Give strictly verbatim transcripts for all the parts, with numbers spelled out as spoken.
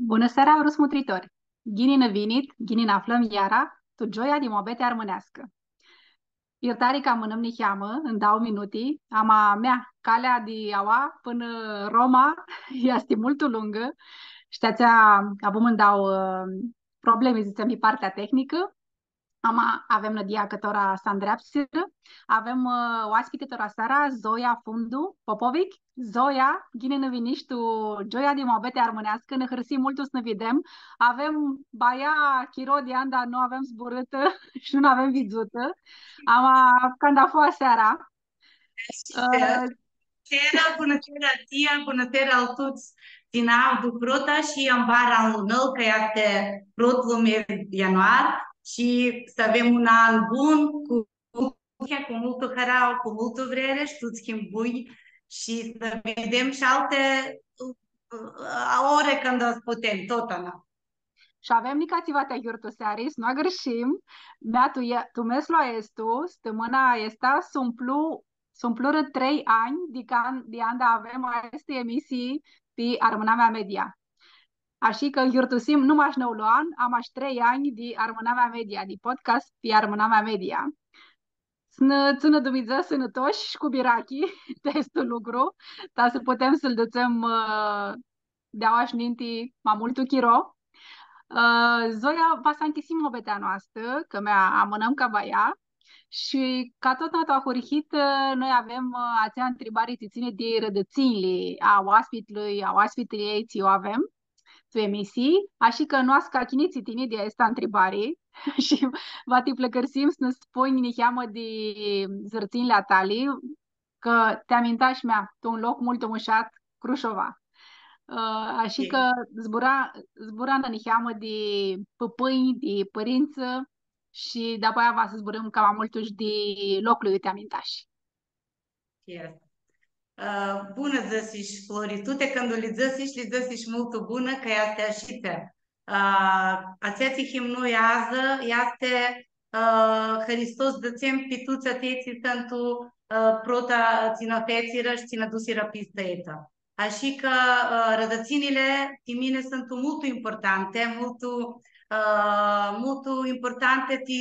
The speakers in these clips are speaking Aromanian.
Bunã seara, vruts mutritori! Ghini nã vinit, ghini nã aflãm iara, tu gioia di muabeti armãneascã. Ljirtari cã amãnãm niheamã, tu dauã minuti, ama mea, calea di aua pãnã Roma easti multu lungã, shi ti atsea avum tu dauã, ã, problemi, dzãtsem, pi partea tehnicã. Ama avem nãdia cã tora s-andreapsirã. Avem, ã, oaspiti tora seara, Zoia Fundu Popovic. Zoia, ghini nã vinish tu gioia di muabeti armãneascã, nã hãrsim multu s-nã videm. Avem baia chiro di anda nu avem zburãtã shi nu avem vidzutã. Ama canda fu aseara. Shi seara, bunã seara, Tia, bunã seara a tuts, ti nã avdu prota shi ambara an lunãl, cã easti protlu mes di ianuar, shi s-avem un an bun, cu, cu multu harau, cu multu vreari, shi tuts s-him bunj, shi s-nã videm shi alti, ã, ore cãndu s-putem, totna. Shi avem nica tsiva ti ayiurtuseari, s-nu agãrshim, mea, tu, e-, tu meslu aestu, stãmãna aestã, s-umplu, s-umplurã trei anj di can-, di anda avem aesti emisii pi Armãnamea Media. Ashi cã yiurtusim, nu mash nãulu an, ama shi trei anj di Armãnamea Media, di podcast pi Armãnamea Media. S-nã tsãnã Dumnidzã sãnãtoshi shi cu mirachi ti aestu lucru, ta s-putem s-lu dutsem, ã, di aoa shi ninti ma multu chiro. Ã, Zoia, va s-anchisim muabetea noastrã, cã mea amãnãm ca baia. Shi ca totna tu ahurhitã, ã, noi avem, ã, atsea ntribari tsi tsãni di rãdãtsinjli a oaspitlui, a oaspitãljei tsi u avem tu emisii, ashi cã nu ascachini tsi tini di aestã ntribari shi va ti pãlãcãrsim s-nã spunj niheamã di zãrtsinjli a tali, cã ti amintash, mea, tu un loc multu mushat, Crushova. Ã, ashi cã zbura, zbura-nã niheamã di pãpãnj, di pãrintsã shi dapoaia va s-zburãm cama multu shi di loclu iu ti amintash. Yes. Ã, bunã dzãsish, Flori. Tuti cãndu li dzãsish, li dzãsish multu bunã, cã easti ashitsi. Ã, atsea tsi him noi adzã, easti, ã, hãristos dzãtsem pi tuts atselj tsi suntu, ã, prota tsi nã featsirã shi tsi nã dusirã pi aestã etã. Ashi cã, ã, rãdãtsinjli ti mini suntu multu importanti, multu, ã, multu importanti ti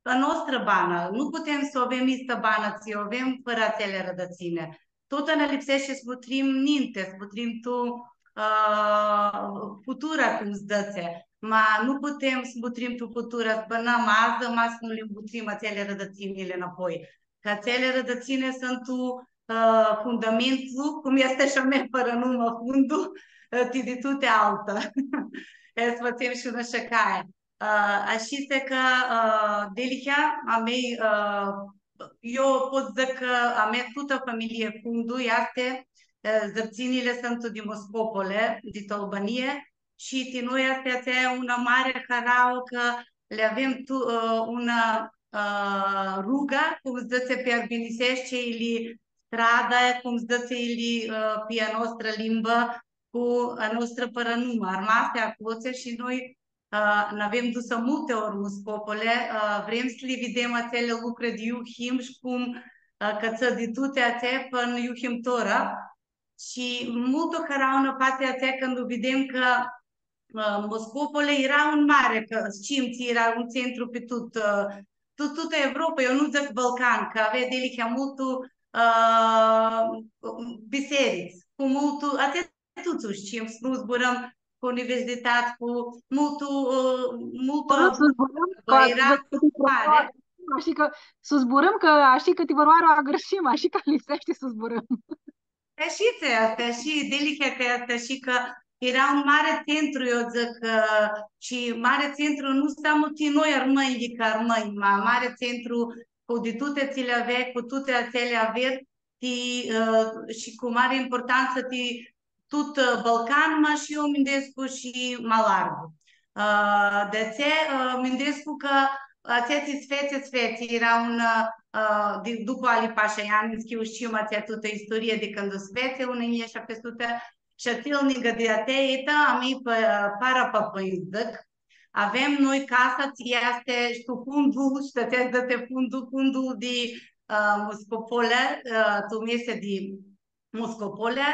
a noastrã banã. Nu putem s-u avem aestã banã tsi u avem fãrã atseali rãdãtsinj. Totna nã lipseashti s-mutrim ninti, s-mutrim tu, ã, futura, cum s-dzãtsi. Ma nu putem s-mutrim tu futura, s-bãnãm adzã, ma s-nu li mutrim atseali rãdãtsinjli nãpoi. Cã atseali rãdãtsinj suntu, ã, fundamentlu, cum easti shi a mea parãnumã Fundu, ã, ti di tuti altã. E, s-fãtsem shi unã shãcai. Ã, ashi easti cã, ã, dealihea a mei, ã, eu pot s-dzãc cã a mea tutã familii Fundu easti, ã, zãrtsinjli suntu di Moscopole, di tu Albanie, shi ti noi easti atsea unã mari harauã cã li avem tu, ã, unã, ã, rugã, cum s-dzãtsi pi arbiniseashti, ili strada, cum s-dzãtsi, ili, ã, pi a noastrã limbã, cu a noastrã parãnumã, armasi aclotsi shi noi, ã, n-avem dusã multi ori Moscopole, ã, vrem s-li videm atseali lucri di iu him shi cum, ã, cãtse di tuti atseali pãnã iu him tora. Shi multu harauã nã fatsi atsea cãndu videm cã, ã, Moscopole eara un mari, cã shtim tsi eara un centru pi tut, ã, tu tutã Evropa, eu nu dzãc Balcan, cã avea dealihea multu, ã, biserits, cu multu, atsea tuts u shtim, s-nu zburãm cu universitati, cu multu, ã, multu, s-zburãm, ã, cã eara mari. Ashi cã s-zburãm, cã ashi cã ti vãrãoarã agãrshim, ashi cã lipseashti s-zburãm. Ashi easti, ashi, dealihea cã easti ashi cã eara un mari centru, eu dzãc, ã, shi mari centru nu seamnã ti noi armãnjlji ca armãnj, ma mari centru cu di tuti tsi li avea, cu tuti atseali averi, ti, ã, shi cu mari importantsã ti tut, ã, Balcan, ma shi eu minduescu shi ma largu. Ã, di atsea, ã, minduescu cã atsea tsi s-featsi, s-featsi, eara un, ã, di, dupã Ali Pasha Ianitschi, u shtim atsea tutã isturia di cãndu s-featsi, unã njilji shapti suti shi atsel ningã di atsea etã, a mei, pã, para pãpãnj, dzãc, avem noi casa, tsi easti shi tu fundul, shi atsea dzãtsi fundul, fundul di, ã, Moscopole, ã, tu mesi di Moscopole,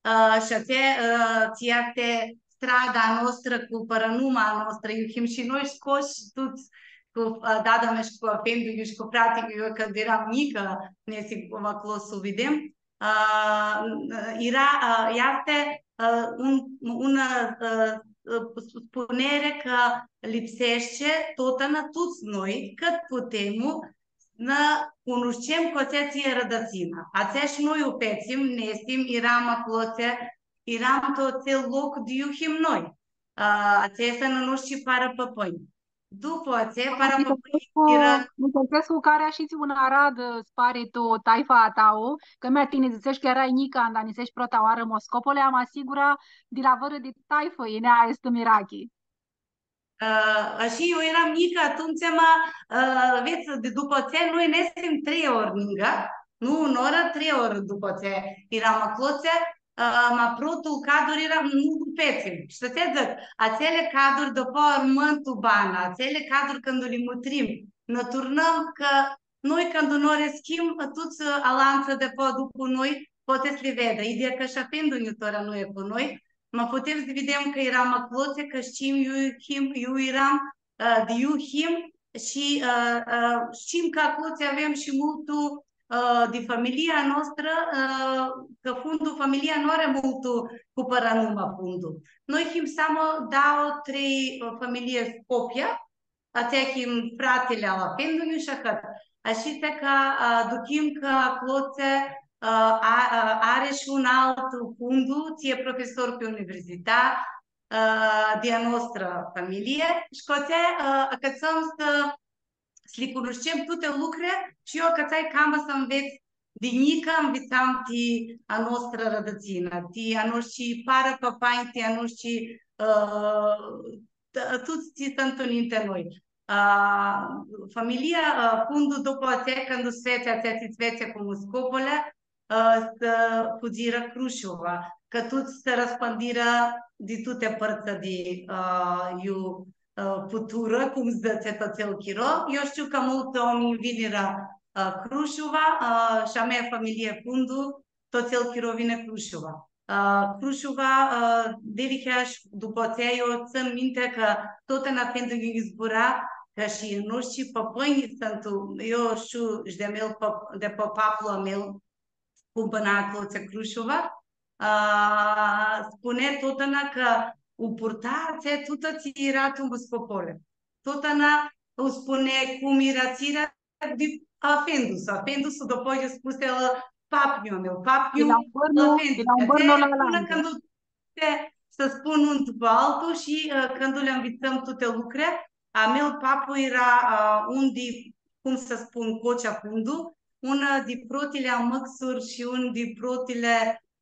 ã, shi atsea, ã, tsi easti strada a noastrã cu paranuma a noastrã, iu him shi noi scosh tuts cu, ã, dada mea shi cu afendu-nju shi cu frati-nju, eu cãndu eram njicã, nesi aclo s-u videm. Ã, era, ã, easti, ã, un, unã, ã, ã, spunere cã lipseashti totna tuts noi, cãt putem, nã cunushtem cu atsea tsi e arãdãtsina. Atsea shi noi u fetsim, nesim, eram aclotse, eram tu atsel loc di iu him noi. Ã, atsea easti a noshtsã parapãpãnj. Dupã atsea, parapãpãnj, era... Nitãlcescu, cari ashitsi unã aradã s-pari tu taifa a ta, cã mea tini dzãtsesh cã earai njicã anda nisesh prota oarã Moscopole, ama sigura di la vãrã di taifã yinea aestu mirachi. Ã, ashi, eu eram njicã atumtsea, ma, ã, vedz, di dupã atsea, noi nesim trei ori ningã, nu unã oarã, trei ori dupã atsea eram aclotse, ã, ma protul cadur eara, nu lu fetsim. Shi s-dzãc, atseli caduri dupã armãn tu banã, atseli caduri cãndu li mutrim, nã turnãm cã noi cãndu nã arãshim, tuts, ã, alantsã di po dupu noi, poati s-li vedã. Idyea cã shi afendu-nju tora nu e cu noi, ma putem s-videm cã eram aclotse, cã shtim iu him, iu eram, ã, di iu him shi, ã, ã, shtim cã aclotse avem shi multu, ã, di familia a noastrã, ã, cã Fundu, familia nu ari multu cu paranuma Fundu. Noi him samo dauã, trei, ã, familii Scopia, atsea him fratili al afendu-nju shi ahãt. Ashitsi cã, ã, duchim cã aclotse, ã, a, ã, ari shi un altu Fundu, tsi e profesor pi universitã, ã, di a noastrã familii, shi cu atsea, ã, acãtsãm s-, s-li cunushtem tuti lucri shi eu acãtsai cama s-anvets di njicã, anvitsam ti a noastrã arãdãtsinã, ti a noshtri parapãpãnj, ti a noshtri, ã, t-, tuts tsi suntu ninti noi. Ã, familia, ã, Fundu, dupã atsea, cãndu s-fetsi atsea tsi s-fetsi cu Moscopole, ã, s-fudzirã Crushova, cã tuts s-raspãndirã di tuti pãrtsã di, ã, iu, ã, puturã, cum s-dzãtsi tu atsel chiro. Eu shtiu cã multsã oaminj vinirã, ã, Crushova, ã, shi a mea familii Fundu, tu atsel chiro vini Crushova. Ã, Crushova, ã, dealihea shi dupã atsea, eu tsãn minti cã tut ãn afendu-nju zbura, cã shi a noshtri pãpãnj suntu, eu shtiu shi di a meu pãp-, di pãplu a meu, cum bãna aclotse Crushova, ã, spuni totna cã u purta atsea tutã tsi eara tu Moscopole. Totna u spuni cum eara, tsi eara di afendu-su. Afendu-su, dupã atsea spusi la pãplu a meu, pãplu a meu, la afendu-su. Atsea e bunã cãndu ti s-spun un dupã altu shi, ã, cãndu li anvitsãm tuti lucri, a meu pãplu eara, ã, un di, cum s-spun, Cocea Fundu, unã di protili amãxuri shi un di protili,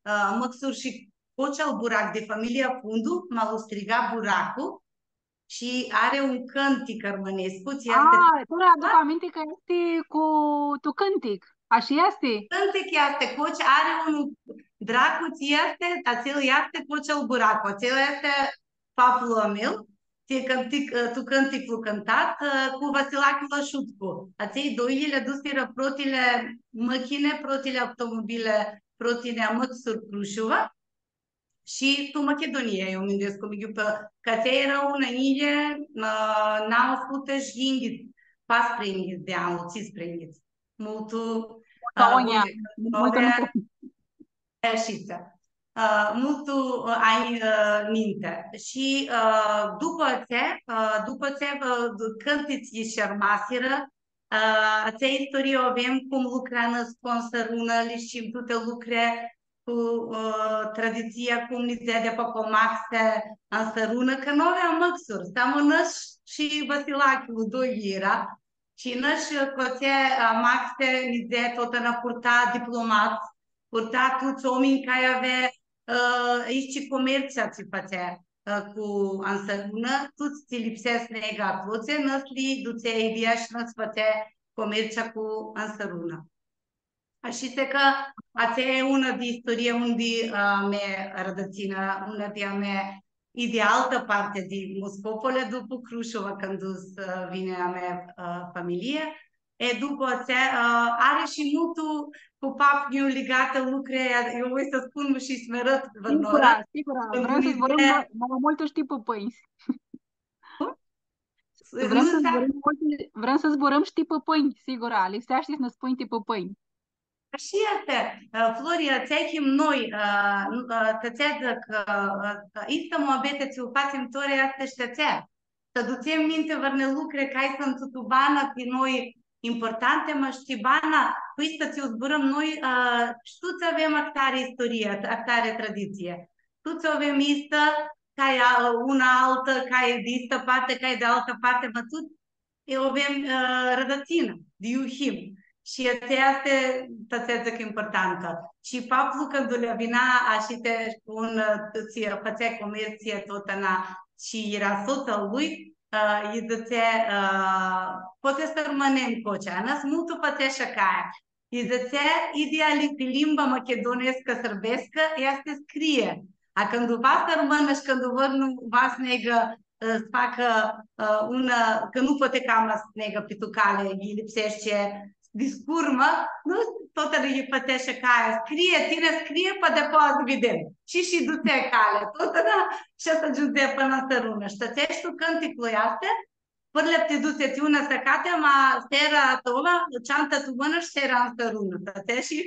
ã, amãxuri shi Cocea al Burac di familia Fundu, ma lu striga Buracu, shi ari un cãntic armãnescu, tsi easti... A, tora aduc aminti cã easti cu tu cãntic. Ashi easti? Cãntic easti, Coci, ari un dracu, tsi easti, atsel easti Cocea al Buracu, atsel easti pãplu a meu, tsi cãntic, tu cãnticlu cãntat, ã, cu Vasilachi Lashutcu. Atselj doilji li adusirã protili mãchini, protili automobili, protili amãxuri Crushova. Shi tu Machidunia, eu minduescu, mi ghiupã, cã atsea eara unã njilji, ã, nauã suti shi yinghits, paspãringhits di anlu, tsisprãyinghits. Multu, ã, agonja, multu agonja, multu. Ashitsi. Ã, multu, ã, anj, ã, ninti. Shi, ã, dupã atsea, ã, dupã atsea, ã, cãntitsi shi armasirã, ã, atsea istorii u avem, cum lucra nãs cu ansãrunã, li shtim tuti lucri, cu, ã, traditsia, cum nidzea di pa cu amaxi ansãrunã, cã nu avea amãxuri, samo nãs shi Vasilachi, doilji eara, shi nãs cu atsea amaxi nidzea totna, purta diplomats, purta tuts oaminj cari avea, ã, aeshti comertsi tsi fãtsea, ã, cu ansãrunã, tuts tsi lipsea s-neagã aclotse, nãs li dutsea idyea shi nãs fãtsea comertsi cu ansãrunã. Ashitsi cã atsea e unã di istorii, un di, ã, a mea arãdãtsinã, unã di a mea, i di altã parti di Moscopole, dupu Crushova, cãndu s-, ã, vini a mea, ã, familii. E, dupã atsea, ã, ari shi multu cu paplu ligatã lucrul, eu voi s-spun shi s-mi arãt vãrnã oarã. Sigura, sigura. Vrem s-zburãm ma, ma multu shi ti pãpãnj. Cum? Vrem s-zburãm multu, vrem s-zburãm shi ti pãpãnj, sigura. Lipseashti s-nã spunj ti pãpãnj. Ashi easti, ã, Floria, tsi him noi, ã, nu, ã, ti atsea dzãc, ã, ã, ã, aestã muabeti tsi u fãtsem tora easti shi ti atsea. S-adutsem minti vãrnã lucri cari suntu tu banã ti noi importanti, ma shi ti banã, cu aestã tsi u zburãm noi, ã, shi tuts avem ahtari istorie, ahtari traditsii. Tuts avem aestã, cari, ã, unã altã, cari di aestã parti, cari di altã parti, ma tuts e, u avem, ã, rãdãtsinã, di iu him. Shi atsea easti, ti atsea dzãc, importantã. Shi paplu, cãndu lj-avina, ashi ti un, ã, tsi fãtsea comertsi, totna, shi eara sotsa a lui, ã, lji dzãtsea, ã, poati s-armãnem cocea, nãs multu fãtsea shacai. Lji dzãtsea, idyea li-, pi limba machidunescã, sãrbeascã, easti scrie. A cãndu va s-armãnã shi cãndu va nu, va s-neagã, ã, s-facã, ã, unã, cã nu poati cama s-neagã pi tu cali, lji lipseashti s-discurmã, nu, totna lji fãtsea shacai, scrie, tini scrie, pa dapoaia s-videm. Shi, shi dutsea calea, totna, shi ashi agiundzea pãnã ãn sãrunã. Shi ti atsea shi tu cãnticlu easti, pãrlea ti dutsi ti unã sãhati, ma seara tu, ceanta tu mãnã shi seara ãn sãrunã. Ti atsea shi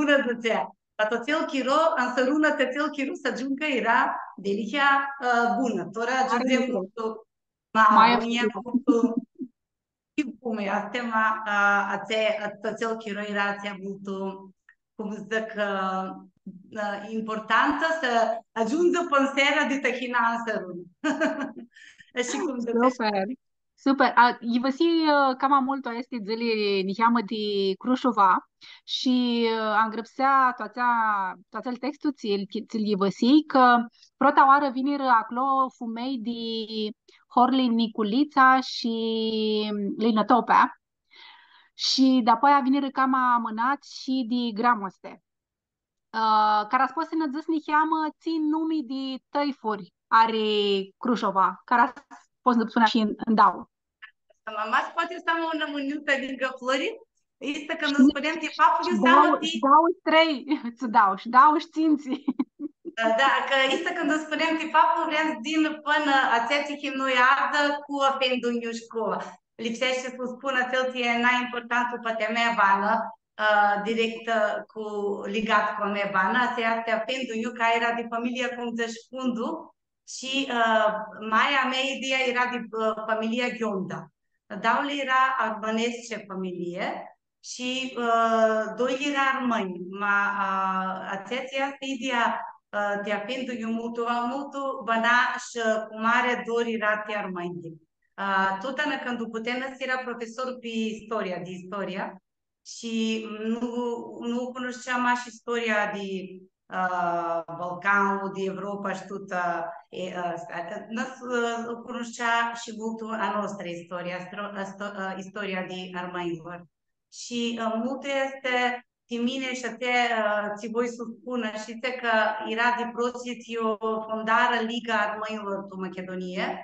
unã dutsea. Ti atsel chiro, ãn sãrunã, ti atsel chiro s-agiungã eara dealihea, ã, bunã. Tora agiundzem multu, ma, ma agonjea multu. Shtiu cum easti, ma, ã, atsea, ti atsel chiro eara atsea multu, cum dzãc, ã, ã, importantã s-agiundzã pãn seara di tahina ãn sãrunã. Shi cum dzãc. Super. Super. A, yivãsii, ã, cama multu aesti dzãli niheamã di Crushova shi, ã, angrãpsea tu atsea, tu atsel textu tsi-l, tsi-l yivãsii, cã prota oarã vinirã aclo fumelj di horli Niculitsa shi Linãtopea. Shi dapoaia vinirã cama amãnat shi di Gramoste. Ã, cara s-pots s-nã dzãts niheamã tsi numi di tãifuri ari Crushova, cara s-pots s-nã spunj shi ãn, ãn dauã. Ma, ma s-poati s-am unã minutã ningã Flori? Aestã cãndu spuneam ti faptul, shi dauã, ti dauã, trei, tsi dauã, shi dauã, shi tsintsi. Da, cã aestã cãndu spuneam ti faptul, vream s-dzãc pãnã atsea tsi him noi ardã cu afendu-nju shi cu, lipseashti s-spun, atsel tsi e nai importantul, poati, a mea banã, ã, direct, ã, cu, ligat cu a mea banã, atsea easti afendu-nju, cari eara di familia, cum dzãts, Fundu, shi, ã, maia mea, idyea, eara di, ã, familia Ghionda. Dauli eara armãneshti familii shi, ã, doilji eara armãnj, ma, ã, atsea tsi easti idyea, ã, ti afendu-nju multu, ma multu bãna shi cu mari dor eara ti armãnj. Ã, totna cãndu putea, nãs eara profesor pi istoria, di istoria, shi nu, nu cunushtea mash istoria di, ã, Balcanlu, di Evropa shi tutã, e, ã, s-, ã, nãs, ã, cunushtea shi multu a noastrã istoria, astro-, asto-, ã, istoria di armãnjlor. Shi, ã, multu easti ti mini shi atsea, ã, tsi voi s-u spun, shi tsi cã eara di protslji tsi u fondarã Liga Armãnjlor tu Machidunii,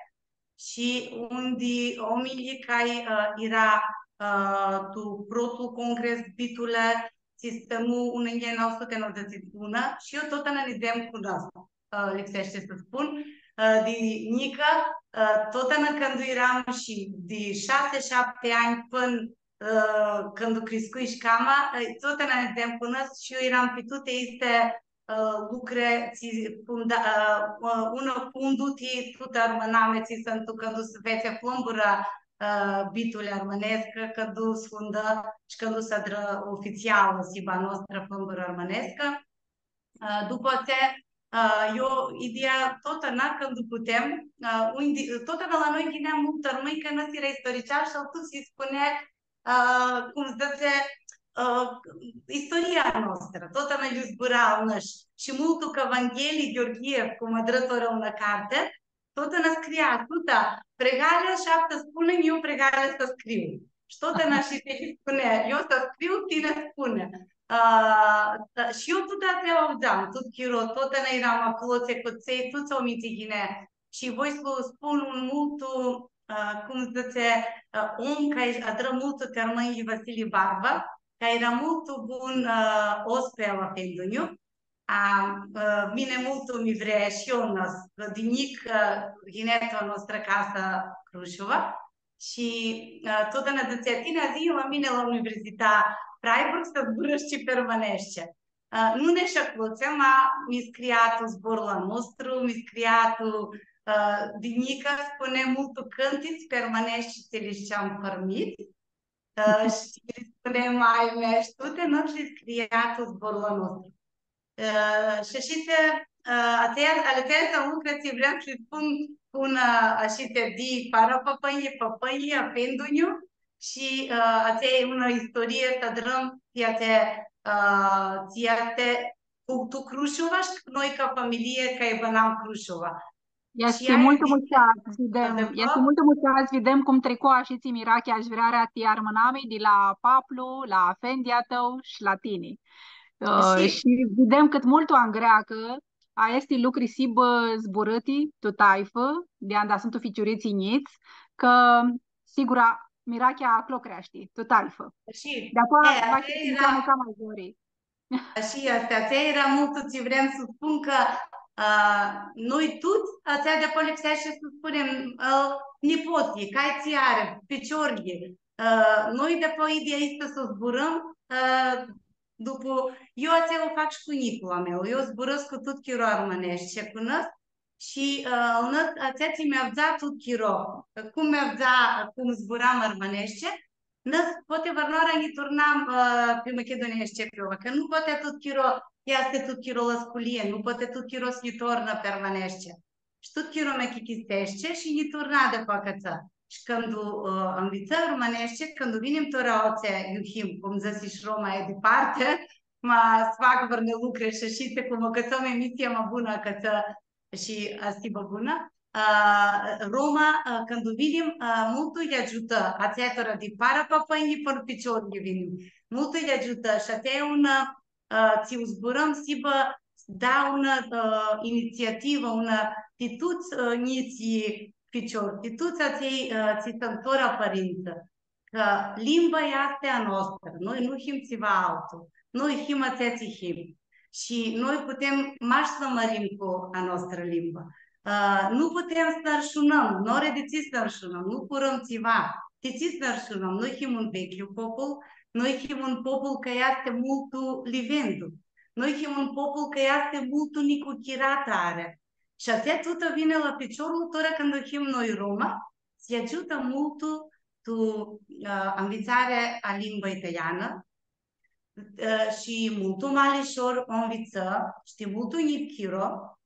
shi un di oaminjlji cari, ã, eara, ã, tu protlu congres Bitule, tsi s-tsãnu tu unã njilji nauã suti nauãdzãtsi shi unu, shi eu totna nidzem cu nãs, ã, lipseashti s-spun, ã, di njicã, ã, totna cãndu earam shi di shasi, shapti anj pãnã, ã, cãndu criscui shi cama, ã, totna nidzem cu nãs shi eu earam pi tuti aesti ã, lucri, tsi funda-, ã, ã, unã fundu ti tutã armãnamea, tsi suntu cãndu s-featsi flãmbura, ã, Bituli armãnescu, cãndu s-fundã shi cãndu s-adrã ofitsialã s-hibã a noastrã flãmbura armãnescu. Ã, dupã atsea, ã, eu, idyea, totna cãndu putem, ã, undi, totna la noi yinea multu armãnj, cã nãs eara istorician shi tuts lji spunea, ã, cum s-dzãtsi, ã, istoria a noastrã, totna lji zbura nãs. Shi multu ca Vangheli Gheorghiev, cum adrã tora unã carti, totna scria, tutã, pregalea shapti spunã, eu pregalea s-scriu. Shi totna shi ti lji spunea, eu s-scriu, tini spuni. Ã, shi eu tutã atsea avdzam, tut chiro, totna earam aclo, tsi cu tsi, tuts oaminjlji yinea. Shi voi s-lu spun un multu, ã, cum dzãtsi, ã, om cari adrã multu ti armãnjlji, Vasili Barba, cari eara multu bun, ã, oaspi la Pendunju. A, ã, mini multu mi vrea shi eu, nãs, di njic, ã, yinea tu a noastrã casã Crushova. Shi, ã, totna dzãtsea: „Tini adz yinã la mini la Universita Freiburg s-zburãshti pi armãneashti.” Ã, nu nesh aclotsi, ma mi scria tu Zborlu a Nostru, mi scria tu, ã, di njicã spunea multu cãntits pi armãneashti, tsi li shtiam pãrmit. Ã, shi li spunea maia mea shi tuti, nãs li scria tu Zborlu a Nostru. Ã, shi ashitsi, ã, atsea, atsea easti un lucru tsi vream s-spun, cu unã, ashitsi, di para pãpãnjlji, pãpãnjlji, a Pendunju, shi, ã, atsea e unã isturii s-adrãm, tsi atsea, ã, tsi easti cu, tu Crushova shi noi ca familii, cari bãnam Crushova. Easti multu mushat s-videm, easti multu mushat s-videm cum tricu ashitsi mirachea shi vrearea ti armãnami di la paplu, la afendia a tãu shi la tini. Ã, shi videm cãt multu angreacã aesti lucri s-hibã zburãti tu taifã, di anda suntu ficiurits njits, cã, sigura, mirachea aclo creashti, tu taifã. Shi, di-apoea, e, va atsea eara cama zori. Ashi easti, atsea eara multu tsi vream s-spun, cã, ã, noi tuts, atsea di-apoea lipseashti s-spunem, ã, nipotslji, cai tsi ari, ficiorlji, ã, noi di-apoea ideea easti s-zburãm, ã, dupu, eu atsea u fac shi cu njiclu a meu, eu zburãscu tut chiro armãneashti, shi cu nãs, shi, ã, nãs, atsea tsi mi avdza tut chiro, cum mi avdza, cum zburam armãneashti, nãs, poati vãrnãoarã nji turnam, ã, pi machiduneashti, pi ova, cã nu poati tut chiro, easti tut chiro la sculii, nu poati tut chiro s-nji tornã pi armãneashti. Shi tut chiro mi achicãseashti shi nji turna di-apoea acãtsã. Shi cãndu, ã, anvitsã armãneashti, cãndu vinim tora aoatsi, iu him, cum dzãsi shi Roma, e diparti, ma s-fac vãrnã lucri shi ashitsi, cum acãtsã emisia ma bunã, acãtsã shi s-hibã bunã. Ã, Roma, ã, cãndu vinim, ã, multu lj-agiutã, atsea tora di para pãpãnjlji pãnã ficiorlji vinim, multu lj-agiutã shi atsea e unã, ã, tsi u zburãm, s-hibã, da, unã, ã, initsiativã, unã, ti tuts, ã, njitslji ficiori, ti tuts atselj, ã, tsi suntu tora pãrintsã, cã limba easti a noastrã, noi nu him tsiva altu, noi him atsea tsi him. Shi noi putem mash s-nã mãrim cu a noastrã limbã. Ã, nu putem s-nã arshunãm, nu ari di tsi s-nã arshunãm, nu furãm tsiva, di tsi s-nã arshunãm. Noi him un vecljiu popul, noi him un popul cã easti multu livendu, noi him un popul cã easti multu nicuchirat ari. Shi atsea tutã vini la piciorlu, tora cãndu him noi Roma, s-lji agiutã multu tu, ã, anvitsarea a limba italianã, ã, shi multu ma lishor u anvitsã, shtii, multu njits chiro,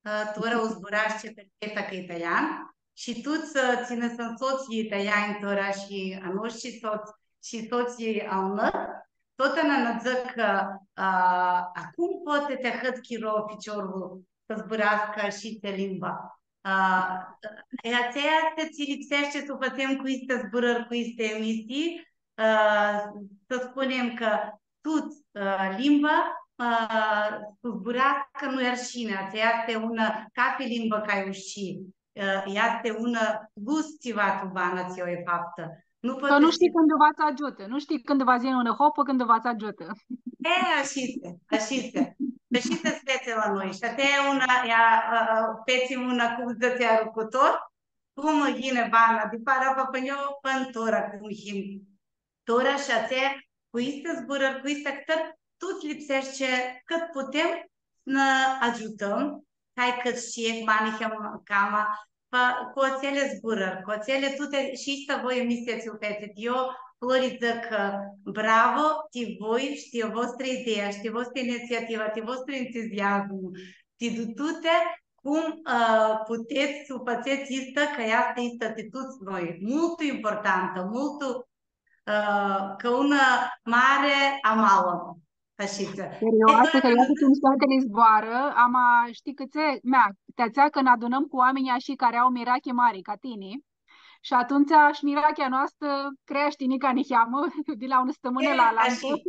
ã, tora u zburashti perfecta ca italian, shi tuts, ã, tsi nã suntu sotslji italianj tora shi a noshtri sots, shi sotslji a nãs, totna nã dzãc cã, ã, a cum poati ti ahãt chiro ficiorlu s-zburascã shi ti limba. Ã, e, atsea easti tsi lipseashti s-u fãtsem cu isti zburãri, cu isti emisii, ã, s-spunem cã tut, ã, limba, ã, s-u zburascã nu-i arshini, atsea easti unã, cafi limbã cai u shtii, ã, easti unã plus tsiva tu bana tsi u ai faptã. Nu poati s-shtii cãndu va tsã agiutã, nu shtii cãndu va s-yinã unã hopã, cãndu va tsã agiutã. E, ashitsi, ashitsi. Ashitsi s-featsi la noi. Shi atsea e unã, ea, ã, ã, fetsim unã, cum dzãtsi, arucutor, cum yini bana, di para pãpãnjlji pãnã tora, cum him tora, shi atsea, cu isti zburãri, cu isti ahtãri, tuts lipseashti cãt putem s-nã agiutãm, cai cãt shtii, ma niheam cama, pa, cu atseali zburãri, cu atseali tuti, shi aestã voi emisia tsi u fetsit. Eu, Flori, dzãc, ã, bravo ti voi, shi ti a voastrã idee, shi ti a voastrã initsiativã, ti a vostru entuziasmu, ti du-, tuti, cum, ã, putets s-u fãtsets aestã, cã easti aestã ti tuts noi, multu importantã, multu, ã, ca unã mari amalamã. Ashitsi. Serioasã, e, serioasã, tu mushtatili zboarã, ama shtii cãtse, mea, ti atsea cã nã adunãm cu oaminj ashi cari au mirachi mari ca tini, shi atumtsea shi mirachea a noastrã creashti nica niheamã, di la unã stãmãnã la alantã. Ashi.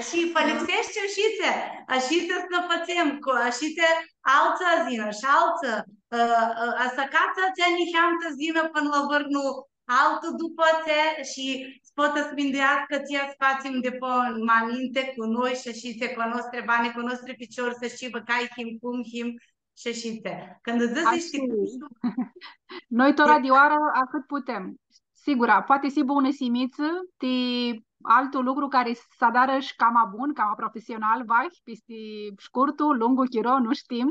Shi pãlãpseashti ashitsi, ashitsi s-nã fãtsem, cu ashitsi altsã s-yinã, shi altsã, ã, ã, s-acats atsea niheamã s-yinã pãnã la vãrnu altu dupã atsea shi s-poatã s-minduiascã tsi s-fãtsem di pãn ma ninti cu noi shi ashitsi cu a noastrã banã, cu a noastrã ficiori, s-shtii cai him, cum him, shi ashitsi. Cãndu dzãts, ashi, shtii, noi tora di oarã, a, cãt putem. Sigura, poati s-hibã unã simitsã ti altu lucru cari s-adarã shi cama bun, cama profesional, vahi, pisti shcurtu, lungu chiro, nu shtim.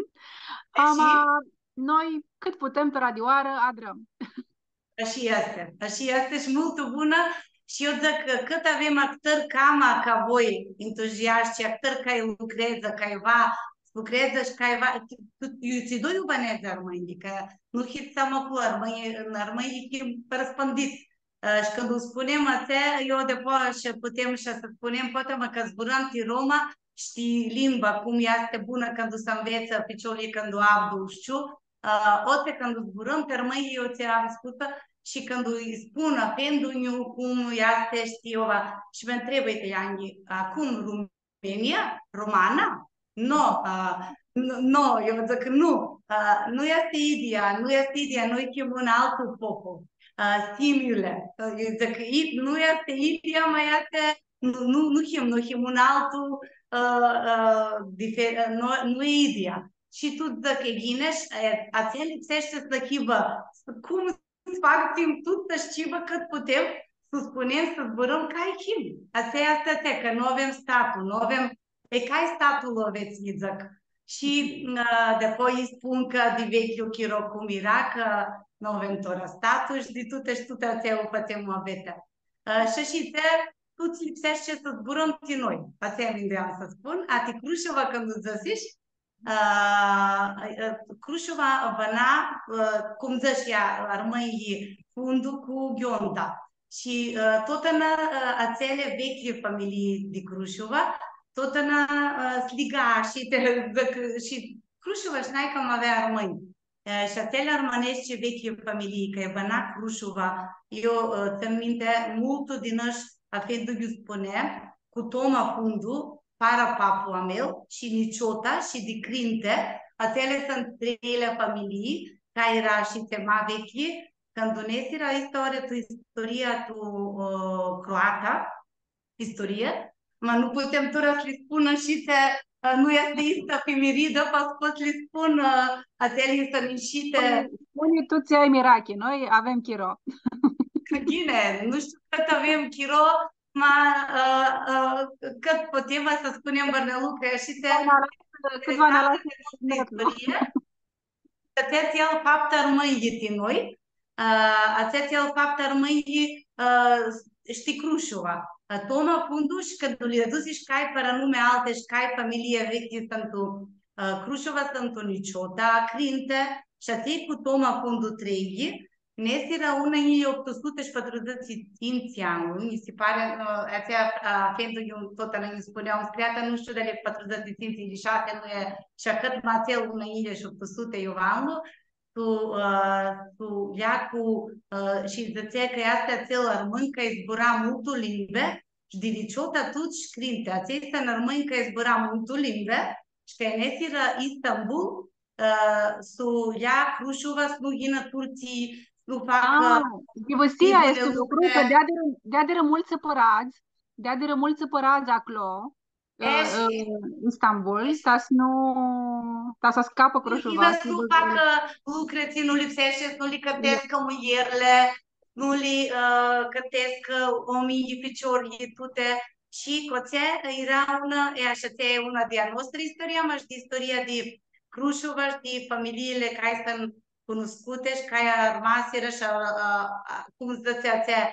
Ama, noi, cãt putem, tora di oarã, adrãm. Ashi easti, ashi easti shi multu bunã. Shi eu dzãc cã cãt avem actãri cama ca voi, entuziashti, actãri cai lucreadzã, cai va, lucreadzã shi cai va, tu, tu, iu tsi doi u bãneadzã armãnjlji, cã nu hits s-ama cu armãnjlji, armãnjlji him răspãndits. Ã, shi cãndu u spunem atsea, eu di apoia shi putem shi s-spunem, poati ma cã zburãm ti Roma, shtii limba, cum easti bunã cãndu s-anveatsã ficiorlji cãndu avdu, shtiu, ã, oti cãndu zburãm ti armãnjlji, eu tsi am spusã, shi cãndu lji spun, afendu-nju, cum easti, shtii, ova, shi mi ntribã, uite, Iangi, a, cum, România? Romana? No, ã, n-, no, eu dzãc, nu, ã, nu easti idyea, nu easti idyea, noi him un altu popul, ã, simile, ã, eu dzãc, i-, nu easti idyea, ma easti, nu, nu, nu him, nu him un altu, ã, ã, dife-, ã, nu, nu e idyea. Shi tu dzãc, e ghini, shi, e, atsea lipseashti s-hibã, cum s-facem tut s-shtii cãt putem, s-spunem, s-zburãm cai him. Atsea easti atsea, cã nu avem statlu, nu avem, e, cai statlu lu avets, lji dzãc. Shi, ã, di apoia lji spun cã di veclju chiro cum eara, cã nu avem tora statlu shi di tuti shi tuti atsea u fãtsem muabetea. Ã, shi, shi tsi, tut lipseashti s-zburãm ti noi. Atsea minduiam s-spun, a ti Crushova cãndu dzãsish, ã, ã, Crushova bãna, ã, cum dzãsh ea, armãnjlji Fundu cu Ghionda. Shi, ã, totna, ã, atseali veclji familii di Crushova, totna, ã, s-liga shi ti, dzãc, shi Crushova shi nai cama avea armãnj. E, shi atseali armãneshti veclji familii, cã bãna Crushova, eu, e, tsãn minti, multu di nãsh, afendu-nju spunea, cu Toma Fundu, para papu a meu, shi Niciota, shi di Crinti, atseali suntu treili familii, cã eara shi tsi ma veclji, cãndu nesirã aistã oarã tu istoria tu, ã, croata, istorie, ma nu putem tora s-li spun shi tsi, ã, nu easti aistã efimirida, pa s-pot s-li spun, ã, atseali suntu nishiti. Spuni, spuni tu tsi ai mirachi, noi avem chiro. Ghini, nu shtiu cãt avem chiro, ma, ã, ã, cãt putem s-spunem bãrnealucri, shi tsi, cãt va nã alasã, cãt va nã alasã istorie. Atsea tsi lu faptã armãnjlji ti noi, ã, atsea tsi lu faptã armãnjlji, ã, shi ti Crushova. Ã, Toma Fundu, shi cãndu lji adusi shi cai paranumi alti, shi cai familii veclji suntu, ã, Crushova, suntu Niciota, Crinti, shi atselj cu Toma Fundu treilji, nesirã unã njilji optu suti shi patrudzãts shi tsintsi anlu, nji si pari, ã, atsea, ã, afendu-nju totna nji spunea, am scriatã, nu shtiu dali patrudzãts shi tsintsi, shi shasi, nu e, shi cãt ma atsel unã njilji shi optu suti iu anlu, tu, ã, tu Liacu, ã, shi dzãtsea cã easti atsel armãn cari zbura multu limbi, shi di Niciota tut shi Crinti, atselj suntu armãnj cari zbura multu limbi, shi cã nesirã Istanbul, ã, s-u ljea Crushova, s-nu yinã turtsãlj, s-nu facã... Ah, dzãc, aestã easti un lucru, cã deadirã, deadirã multsã pãradz, deadirã multsã pãradz aclo, ã, ã, Istanbul, ta s-nu, ta s-ascapã Crushova, s-nu facã lucri tsi nu lipseashti, s-nu li cãrtescã muljerli, nu li, ã, cãrtescã oaminjlji, ficiorlji, tuti. Shi cu atsea eara unã, e, ashi, atsea e unã di a noastrã istoria, ma shi di istoria di Crushova shi di familiili cari suntu cunuscuti shi cari armasirã shi, ã, ã, cum dzãtsi, atsea,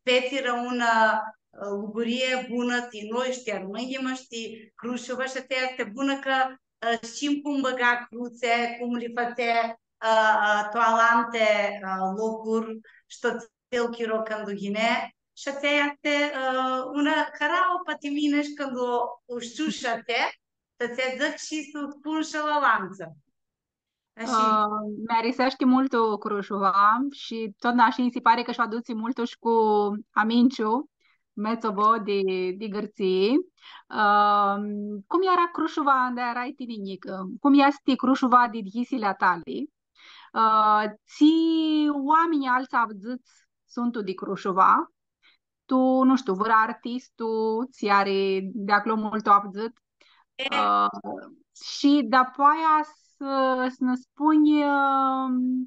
fetsirã unã, ã, lugurii bunã ti noi, shi ti armãnjlji, ma shi ti Crushova, shi atsea easti bunã cã, ã, shtim cum bãga crutsi, cum li fãtsea, ã, ã, tu alanti, ã, locuri, shi tu atsel chiro cãndu yinea, shi atsea easti, ã, unã cara u pati mini shi cãndu u, u shtiu shi atsea, ta s-dzãc shi s-u spun shi la alantsã. Ashi. Ã, mi ariseashti multu Crushova shi totna ashi nji si pari cã sh-u adutsi multu shi cu aminciu, Metsovo di, di Gãrtsii. Ãm, cum eara Crushuva anda earai tini njicã? Cum easti Crushuva di dyisilea a tali? Ã, tsi oaminj altsã avdzãts suntu di Crushuva? Tu, nu shtiu, vãrã artistu, tsi ari di aclo multu avdzãt? E. Ã, shi dapoaia s-, s-nã spunj, ãm,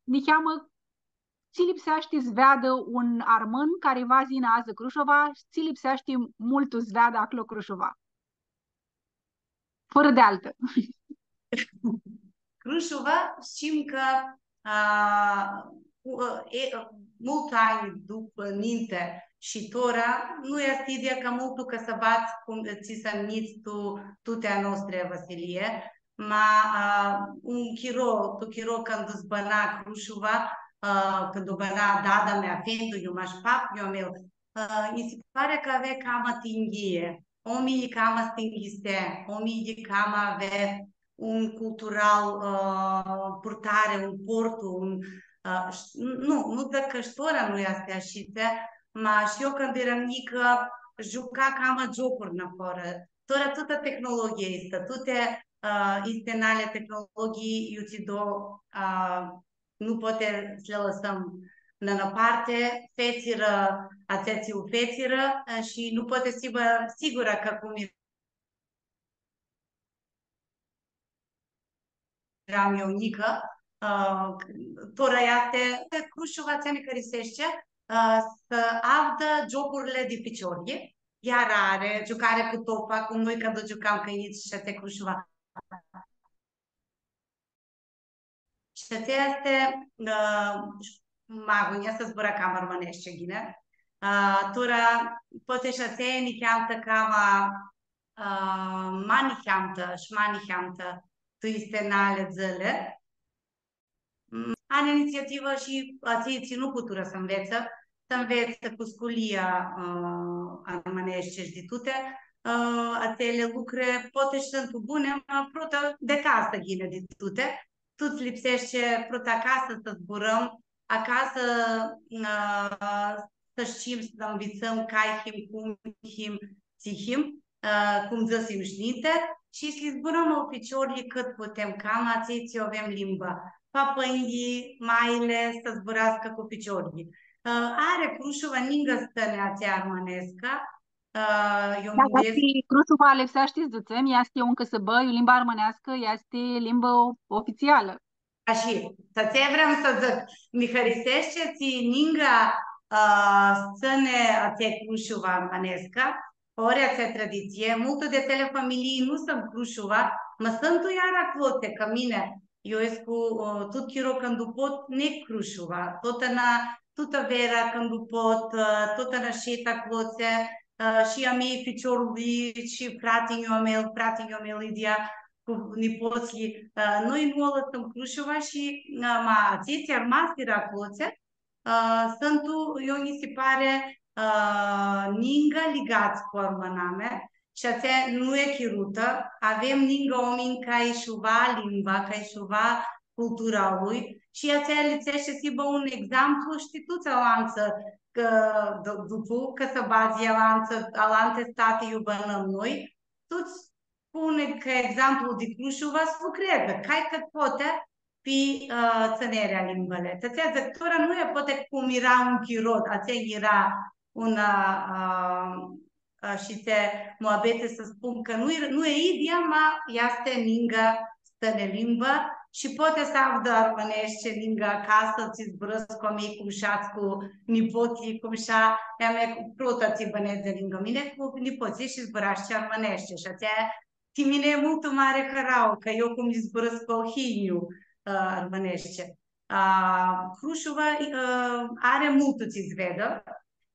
niheamã, tsi lipseashti s-veadã un armãn cari va s-yinã adzã Crushuva, shi tsi lipseashti multu s-veadã aclo Crushuva. Fãrã di altã. Crushuva, shtim cã, a, cu, e, multu anj dupã, ninti shi tora, nu easti idyea ca multu cãsãbadz cum tsi s-njidzã tu, tuti a noastri vãsilii, ma, a, un chiro, tu chiro cãndu s-bãna Crushuva, a, cãndu bãna dada mea, afendu-nju, mash pap-nju a meu, a, nji si pari cã avea cama tinghii, oaminjlji cama s-tinghisea, oaminjlji cama avea un cultural, a, purtari, un portu, un, a, sh-, nu, nu dzãc cã sh-tora nu easti ashitsi, ma shi eu cãndu eram njicã, giuca cama giocuri nafoarã. Tora tutã tehnologhia easti, tuti, a, istenali tehnologhii, iu tsi do, a, nu poati s-li lãsãm nã, nã parti, fetsirã atsea tsi u fetsirã, a, shi nu poati s-hibã sigurã cã cum eram eu njicã, a, tora easti, Crushuva tsi mi hãriseashti, a, s-avdã giocurli di ficiorlji, iar ari, giucari cu topa, cum noi cãndu giucam cã njits shi atsea Crushuva. Shi atsea easti, ã, ma agonjea s-zburã cama armãneashti, ghini. Ã, tora, poati shi atsea e niheamtã cama, ã, ma niheamtã shi ma niheamtã tu istenali dzãli. Mm, ari initsiativã shi atselj tsi nu puturã s-anveatsã, s-anveatsã cu sculia, ã, armãneashti shi di tuti, ã, atseali lucri, poati shi suntu buni, ma prota di acasã yini di tuti. Tuts lipseashti prota acasã s-zburãm, acasã, ã, s-shtim, s-anvitsãm cai him, cum him, tsi him, ã, cum dzãsim shi ninti, shi s-li zburãm a ficiorlji cãt putem, cama atselj tsi avem limba. Pãpãnjlji, maili, s-zburascã cu ficiorlji. Ã, ari Crushuva ningã s-tsãni atsea armãnesca, ã, eu... Da, minduescu. Easti Crushuva, lipseashti s-dzãtsem, easti un cãsãbã, iu limba armãneascã easti limbã ofitsialã. Ashi, s-atsea vream s-dzãc, mi hãriseashti tsi ningã, ã, s-tsãni atsea Crushuva armãnesca, ori atsea traditsii, multu di atseali familii nu suntu Crushuva, ma suntu iara aclotsi, ca mini. Eu escu, ã, tut chiro cãndu pot, neg Crushuva, totna, tutã veara cãndu pot, ã, totna shed aclotsi, ã, shi a mei ficiorlji, shi frati-nju a meu, frati-nju a meu, idyea, cu nipotslji, ã, noi nu u lãsãm Crushuva shi, ã, ma atselj tsi armasirã aclotsi, ã, suntu, eu nji si pari, ã, ningã ligats cu armãnamea, shi atsea nu e chirutã, avem ningã oaminj cai sh-u va limba, cai sh-u va cultura a lui, shi atsea lipseashti s-hibã un exemplu, shtii, tuts alantsã, cã d-, dupu cãsãbadz alantsã, alanti stati iu bãnãm noi, tuts cu un, ca exemplu di Crushuva, s-lucreadzã, cai cãt poati, pi, ã, tsãnearea limbãljei. Ti atsea dzãc, tora nu e poati cum eara un chiro, atsea eara unã, ã, ã, shi tsi muabeti s-spun cã nu e, nu e idyea, ma easti ningã s-tsãni limba shi poati s-avdã armãneashti ningã acasã, tsi zburãscu a mei cum sh-ats cu nipotslji, cum sh-a, ea mea cu prota tsi bãneadzã ningã mini, cu nipotslji shi zburashti armãneashti. Shi atsea ti mini e multu mari harauã, cã eu cum zburãscu cu hinju, ã, armãneashti. Ã, Crushuva, ã, ari multu tsi s-veadã.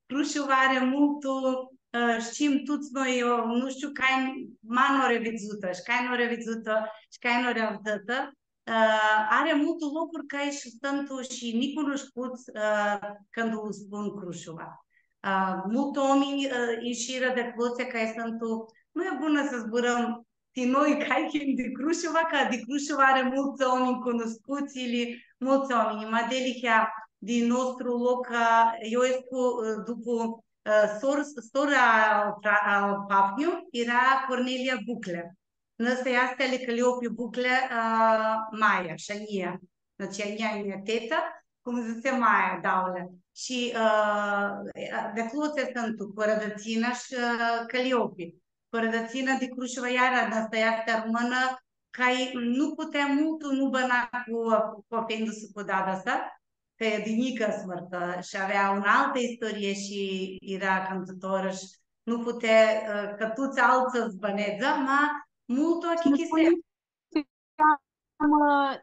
Crushuva ari multu, ã, shtim tuts noi, eu nu shtiu cai ma nu ari vidzutã, shi cai nu ari vidzutã, shi cai nu ari avdzãtã. Ã, ari multu locuri cai shi suntu shi nicunuscuts, ã, cãndu u spun Crushuva. Ã, multu oaminj, ã, ishirã di aclotsi cai suntu, nu e bunã s-zburãm ti noi cai him di Crushuva, cã di Crushuva ari multsã oaminj cunuscuts, ili multsã oaminj, ma dealihea, di nostru loc, ã, eu escu, ã, dupu, ã, sor-, sora al fra-, al papniu, eara Cornelia Bucle. Nãsã easti ali Cãliopi Bucle, ã, maia, shi a njia. Znači, a njia, a njia tetã, cum dzãtsi, maia, daule. Shi, ã, di aclo tsi suntu, cu arãdãtsina shi, ã, Cãliopi. Cu arãdãtsina di Crushova, iara, nãsã easti armãnã, cai nu putea multu, nu bãna cu, cu afendu-su, cu dada sa, cã di njicã s-mãrtã shi avea unã altã istorie shi eara cãntãtorã shi nu putea, ã, ca tuts altsã s-bãnedzã, ma multu achichisea.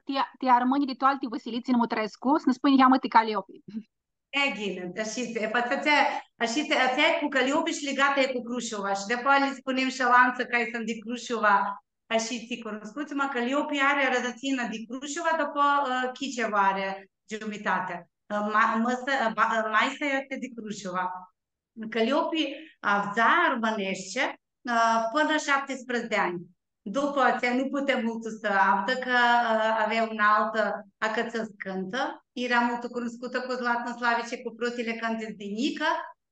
Ti, ti armãnj di tu alti vãsilii tsi nu mutrescu, s-nã spunj niheamã ti Caliopi. E, ghini, ashitsi, e, pa, atsea, ashitsi, atsea cu Caliopi shi ligatã e cu Crushova. Shi dapoaia lã spunem shi alantsã cai suntu di Crushova, ashitsi cunuscuts, ma Caliopi ari arãdãtsinã di Crushova, dapoaia, ã, Chicevo ari giumitati. Ã, ma-, mã-sa, ã, ba-, ã, maisa easti di Crushova. Caliopi avdza armãneashti, ã, pãnã shaptisprãdzatsi di anj. Dupã atsea nu putea multu s-avdã, cã, ã, avea unã altã, acãtsã s-cãntã. Eara multu cunuscutã cu Zlatna Slavici, cu protili cãntits di njicã,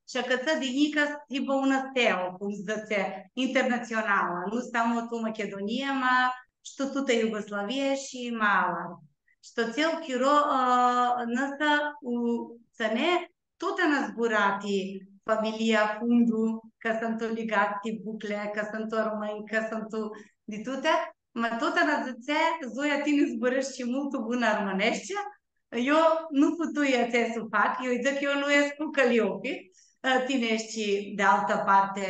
shi acãtsã di njicã s-hibã unã steauã, cum s-dzãtsi, internatsionalã. Nu stãmã tu Machidunia, ma shi tu tutã Iugoslavia shi ma alargu. Shi tu atsel chiro, ã, nãsã u tsãnea tutã nã zbura ti familia Fundu, cã suntu ligats ti Bucle, cã suntu armãnj, cã suntu di tuti, ma tutã nã dzãtsea, Zoia, tini zburãshti multu bunã armãneashti, eu nu putui atsea s-u fac, eu lji dzãc, eu nu escu Caliopi, ã, tini eshti di altã parti,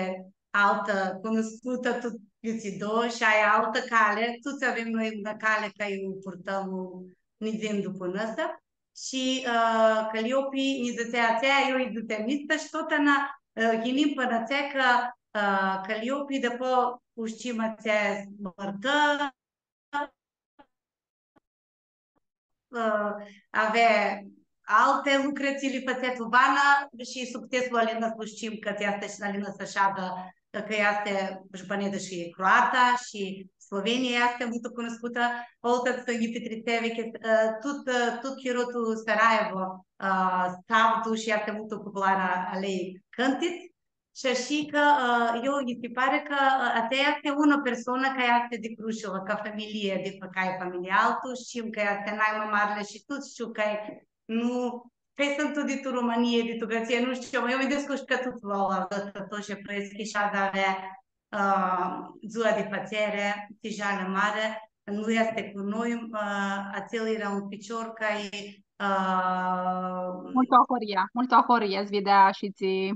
altã, cunuscutã, tu, iutsido, shi ai altã cali, tuts avem noi unã cali ca iu u purtãm, u nidzem dupã nãsã. Shi, ã, Caliopi nji dzãtsea atsea, eu lji dzãtseam nistã shi totna, ã, yinim pãnã atsea cã, ã, Caliopi, dupã u shtim, atsea s-mãrtã, ã, avea alti lucri tsi li fãtsea tu banã shi succeslu ali nãs lu shtim cã tsi easti shi ali nãs s-shadã, cã easti shi bãnedã shi croata shi Slovenia easti multu cunuscutã, altã tsi nji pitritsea, ã, tut, ã, tut chiro tu Sarajevo, ã, s-avdu shi easti multu popularã a ljei cãntits. Shi ashi cã, ã, eu, nji si pari cã, ã, atsea easti unã persoanã cari easti di Crushova, ca familii, di, ca familii altu, shtim cã easti nai ma marli shi tuts shtiu cã nu, cã suntu di tu Romãnia, di tu Gãrtsia, nu shtiu, eu mi discush ca tuts la, la, la, la, shi Proeschi shi avea, ã, dzua di fãtsari, ti jali mari, nu easti cu noi, ã, atsel eara un ficior cari, ã, multu ahoryea, multu ahoryea s-videa shi tsi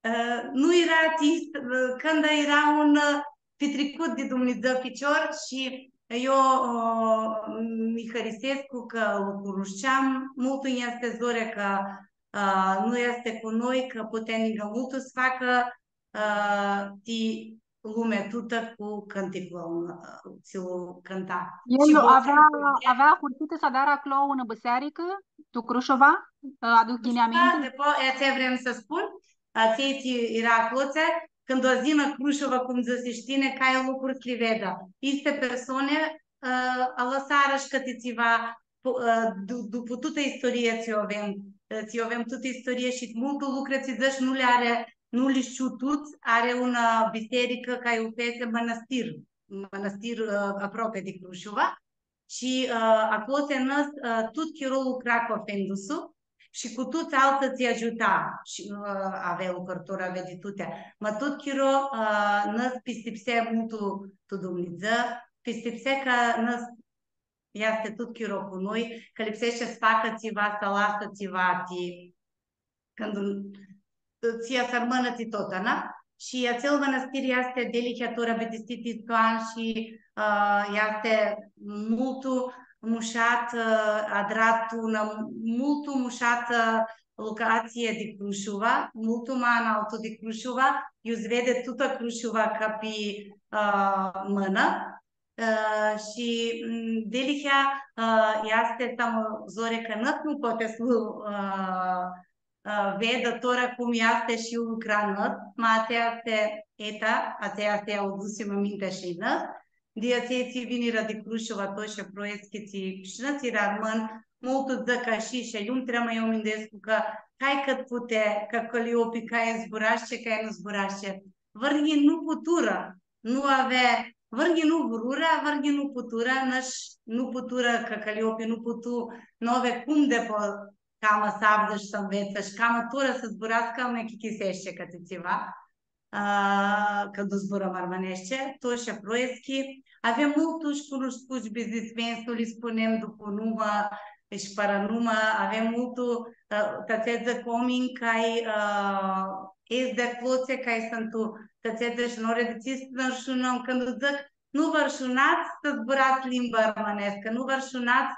Ã, nu eara ti, ã, canda eara un, ã, pitricut di Dumnidzã ficior shi eu, ã, mi hãrisescu cã lu cunushteam, multu nj-easti zori cã, ã, nu easti cu noi, cã putea ningã multu s-facã, ã, ti lumea tutã cu cãnticlu, ã, tsi lu cãnta. El avea, avea ahurhitã s-adarã aclo unã bisearicã, tu Crushova, ã, aduc ghini aminti? Da, dupã, e, atsea vream s-spun, atselj tsi eara aclo, cãndu u yinã Crushova, cum dzãsish tini, cai lucru s-li vedã. Isti persoani, ã, alãsarã shi cãti tsiva, pu-, ã, du-, dupã tutã istoria tsi u avem, ã, tsi u avem tutã istoria shi multu lucri tsi dzãsh nu li ari, nu li shtiu tuts, ari unã bisearicã cai u fetsi mãnãstir, mãnãstir, ã, aproapi di Crushova. Shi, ã, aclo tsi nãs, ã, tut chiro lucra cu afendu-su shi cu tuts altsã tsi agiuta. Shi, ã, avea lucrãtori, avea di tuti. Ma tut chiro, ã, nãs pistipsea multu tu Dumnidzã, pistipsea cã nãs easti tut chiro cu noi, cã lipseashti s-facã tsiva, s-alasã tsiva ti cãndu, ã, tsi s-armãnã ti totna. Shi atsel mãnãstir easti dealihea tora bitisiti tu an shi, ã, easti multu mushat, ã, adrat unã multu mushatã locatsii di Crushova, multu ma analtu di Crushova, iu s-vedi tutã Crushova ca pi, ã, mãnã. Ã, shi, m, dealihea, ã, easti, s-am zori cã nãs nu poati s-lu, ã, ã, vedã tora cum easti shi lucra nãs, ma atsea easti eta, atsea easti, u dusim aminti shi nãs, di atselj tsi vinirã di Crushova, tu shi Proeschi, tsi shi nãs eara armãnj, multu dzãc ashi, shi aljumtrea ma eu minduescu cã hai cãt pute, cã Caliopi, cai zburashti, cai nu zburashti. Vãrnji nu puturã, nu avea, vãrnji nu vrurã, vãrnji nu puturã, nãsh nu puturã, cã Caliopi nu putu, nu avea cum di po cama s-avdã shi s-anvetsã shi cama tora s-zburascã, mi achicãseashti cãti tsiva, a, cãndu zburãm armãneashti, tu shi aproeschi. Avem multu shi cunuscuts biznismeni, s-nu li spunem dupu numã shi paranumã, avem multu, a, ta tsi dzãc, oaminj cai, a, es di aclotsi, cai suntu, ta tsi dzãc, nã reditsis, nã arshunãm, cãndu dzãc, nu vã arshunats s-zburats limba armãneascã, nu vã arshunats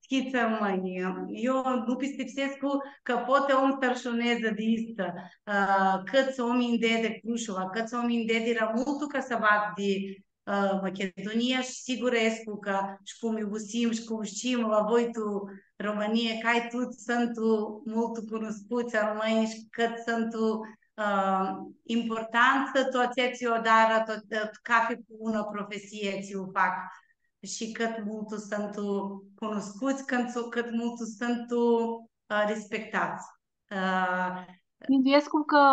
s-hits armãnj. Eu nu pistipsescu cã poati un s-arshunedzã di aestã, a, cãts oaminj di, di Crushuva, cãts oaminj di, di la multu cãsãbadz di, a, Machidunia, shi sigura escu cã shi cum iuvusim shi cum shtim, la voi tu Romãnia, cai tuts suntu multu cunuscuts armãnj shi cãt suntu, a, importantsã tu atsea tsi u adarã, tu, tu cafi cu unã profesii tsi u fac. Shi cãt multu suntu cunuscuts, cãt su-, cãt multu suntu, ã, rispectats. Ã, minduescu cã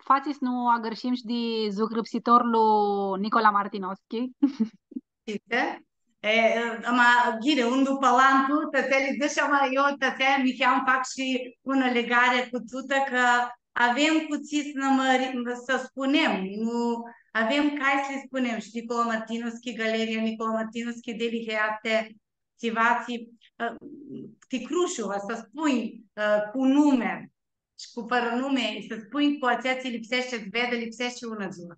fatsi s-nu agãrshim shi di zugrãpsitorlu Nicola Martinoschi. Shtii? E, ama, ghini, un dupã alantu, ta tsi li dzãsh, ama eu, ta tsi mi fac shi unã ligari cu tutã, cã avem cu tsi s-nã mãri-, s-spunem, nu avem cai s-li spunem. Shi Nicola Martinoschi, Galeria Nicola Martinoschi, dealihea easti tsiva tsi, ã, ti Crushuva, s-spunj, ã, cu numi shi cu paranumi, s-spunj cu atsea tsi lipseashti s-vedã, lipseashti unã dzuã.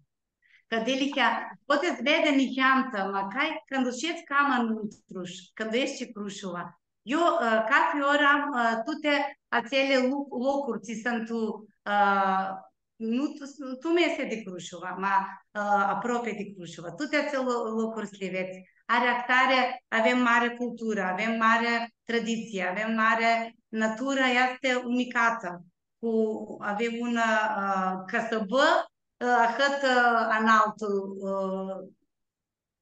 Cã dealihea, poati s-vedã niheamã, ma cai, cãndu shedz cama nuntru, cãndu eshti Crushuva, eu, ã, cafi orã am, ã, tuti atseali lu-, locuri tsi suntu, ã, nu tu, tu mesi di Crushuva, ma, ã, aproapi di Crushuva. Tuti atseali lo-, locuri s-li vedz. Ari ahtari, avem mari culturã, avem mari traditsii, avem mari naturã, easti unicatã. Cu, avem unã, ã, cãsãbã, ã, ahãt, ã, analtu, ã,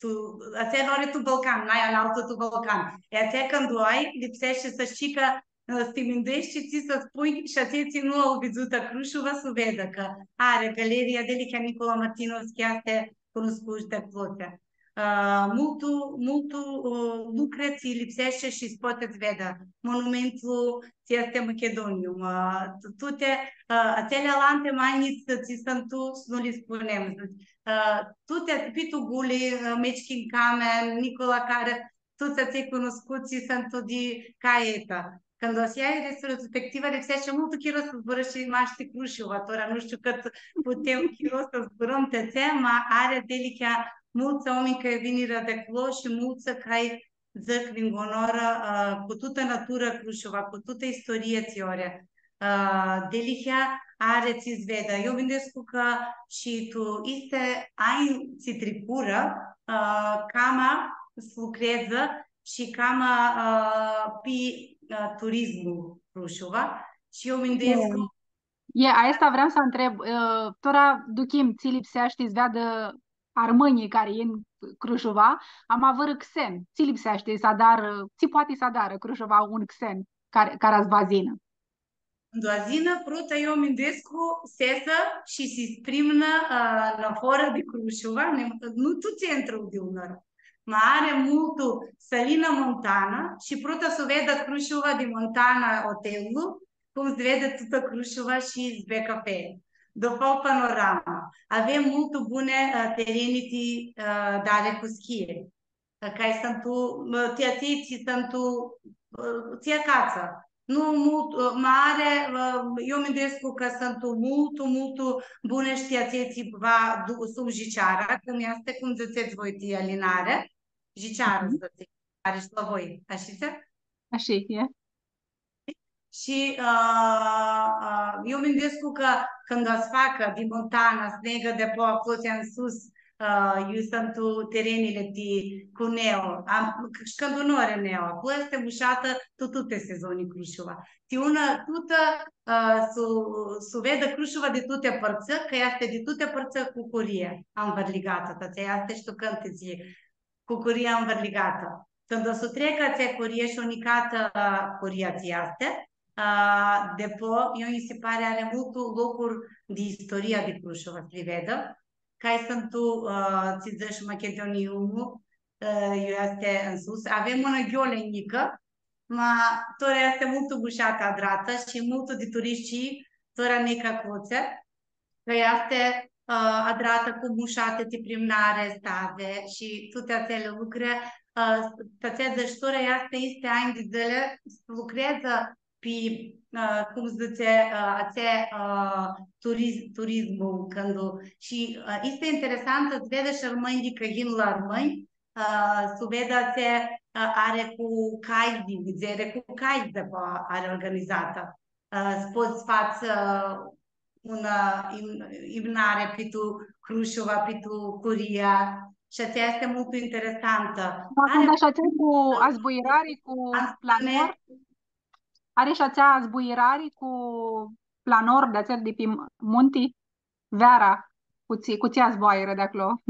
tu, atsea nu ari tu Balcan, n-ai analtu tu Balcan. E atsea cãndu u ai, lipseashti s-shtii cã, ã, s-ti mindueshti, tsi s-spunj, shi atselj tsi nu au vidzutã Crushuva, s-u vedã cã ari galeria dealihea Nicola Martinoschi, easti cunuscut di aclotsi. Ã, multu, multu, ã, lucri tsi lipseashti shi s-poati s-vedã. Monumentul tsi easti Machidonium, ã, tu-, tuti, ã, atseali alanti ma njits tsi suntu, s-nu li spunem, ã, tuti, Pitu Guli, ã, Mechkin Kamen, Nicola Cara, tuts atselj cunuscuts suntu di ca eta. Cãndu va s-ljai retrospectiva, lipseashti multu chiro s-zburãm shi mash ti Crushuva, tora nu shtiu cãt putem chiro s-zburãm ti atsea, ma ari dealihea multsã oaminj cari vinirã di aclo shi multsã cari dzãc ningunorã, ã, cu tutã natura Crushuva, cu tutã istoria tsi ari. Ã, dealihea ari tsi s-vedã. Eu minduescu cã shi tu isti anj tsi tricurã, ã, cama s-lucreadzã shi cama, ã, pi, ã, turismul Crushuva. Shi eu minduescu. E, aestã vream s-ntreb, ã, tora duchim, tsi lipseashti s-veadã armãnjlji cari yin Crushuva, ama vãrã xen, tsi lipseashti s-adarã, tsi poati s-adarã Crushuva un xen cari, cari va s-yinã? Cãndu va s-yinã, prota eu minduescu s-easã shi s-sprimnã, ã, nafoarã di Crushuva, nu, nu tu centru di unã oarã. Ma ari multu s-alinã montana shi prota s-u vedã Crushuva di montana, hotellu, cum s-vedi tutã Crushuva shi s-bei cafe. Dupã panorama. Avem multu buni, ã, tereni ti, ã, dari cu schii. Cai suntu, ã, ti atselj tsi suntu, ã, tsi acatsã. Nu multu, ã, ma ari, ã, eu minduescu cã suntu multu, multu buni shi ti atselj tsi va du-, sum Jiceara, cum easti, cum dzãtsets voi ti alinari, Jiceara, mhm, dzãtsets, ari shi la voi, ashitsi? Ashi e. Shi, ã, ã, eu minduescu cã cãndu va s-facã di montana, s-negã di po aclo tsi ãn sus, ã, iu suntu terenili ti, cu neo, am, shi cãndu nu ari neo, aclo easti mushatã tu tuti sezoni Crushuva. Ti unã tutã, ã, s-u, s-u vedã Crushuva di tuti pãrtsã, cã easti di tuti pãrtsã cucuria anvãrligatã, ta atsea easti shi tu cãntitsi, cucuria anvãrligatã. Cãndu s-u trecã atsea curie shi unicatã curia tsi easti, a, depo, eu nji si pari ari multu locuri di istoria di Crushova s-li vedã, cai suntu, a, tsi dzãts, Machidunii unu, a, iu easti nsus. Avem unã ghiolea njicã, ma tora easti multu mushatã adratã shi multu di turishti tora nica aclotsi, cã easti, ã, adratã cu mushati ti primnari, stazi shi tuti atseali lucri, ã, ta atsea dzãsh tora easti isti anj di dzãli s-lucreadzã pi, ã, cum dzãtsi, ã, atsea, ã, turiz-, turizmu, cãndu, shi, ã, isti interesantã, s-vedã shi armãnjlji cã yin la armãnj, ã, s-u vedã atsea, ã, ari cu calji, vidzeri cu calji, depo ari organizatã. Ã, s-pots s-fats, ã, unã im-, imnari pi tu Crushova, pi tu curia, shi atsea easti multu interesantã. Ma ari cãndu ashi atsea cu azbuirari, cu am planor, ari shi atsea azbuirari cu planor di atsel di pi munti? Veara, cu tsi, cu tsi azboairã di aclo?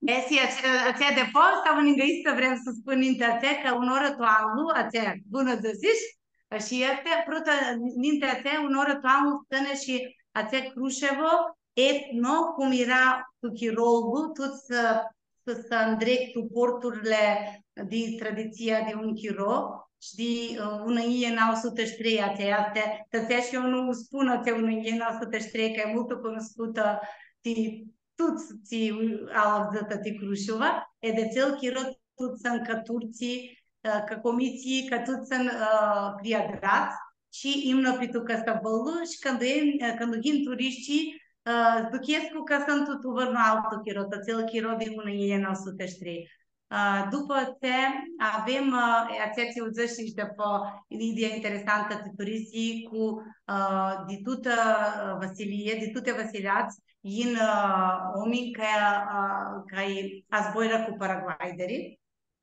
E, si, atsea, atsea depo, stau ningã aestã, vream s-spun ninti atsea, cã unã oarã tu anlu, atsea, bunã dzãsish, shi easti, prota, ninti atsea, unã oarã tu anlu, stãnã shi atsea Crushevo, etno, cum eara tu chirolu, tuts, ã, s-, s-andreg tu porturli di traditsia di un chiro, shi di, ã, unã njilji nauã suti shi trei, atsea easti, ta atsea shi eu nu spun atsea unã njilji nauã suti shi trei, cã e multu cunuscutã, ti tuts tsi au avdzãtã ti Crushova, e di atsel chiro tuts suntu ca turtsi, ã, ca comitsii, ca tuts suntu, ã, priadrats, shi imnã pi tu cãsãbãlu, shi cãndu e, cãndu yin turishti, ã, s-duchescu cã suntu tu vãrnu altu chiro, ta atsel chiro di unã njilji nauã suti shi trei. Ã, dupã atsea avem, ã, e, atsea tsi u dzãsh shi depo, idyea interesantã ti turisti cu, ã, di tutã, ã, vãsilii, di tuti vãsiljats, yin, ã, oaminj ca, ã, cai azboirã cu paraglideri.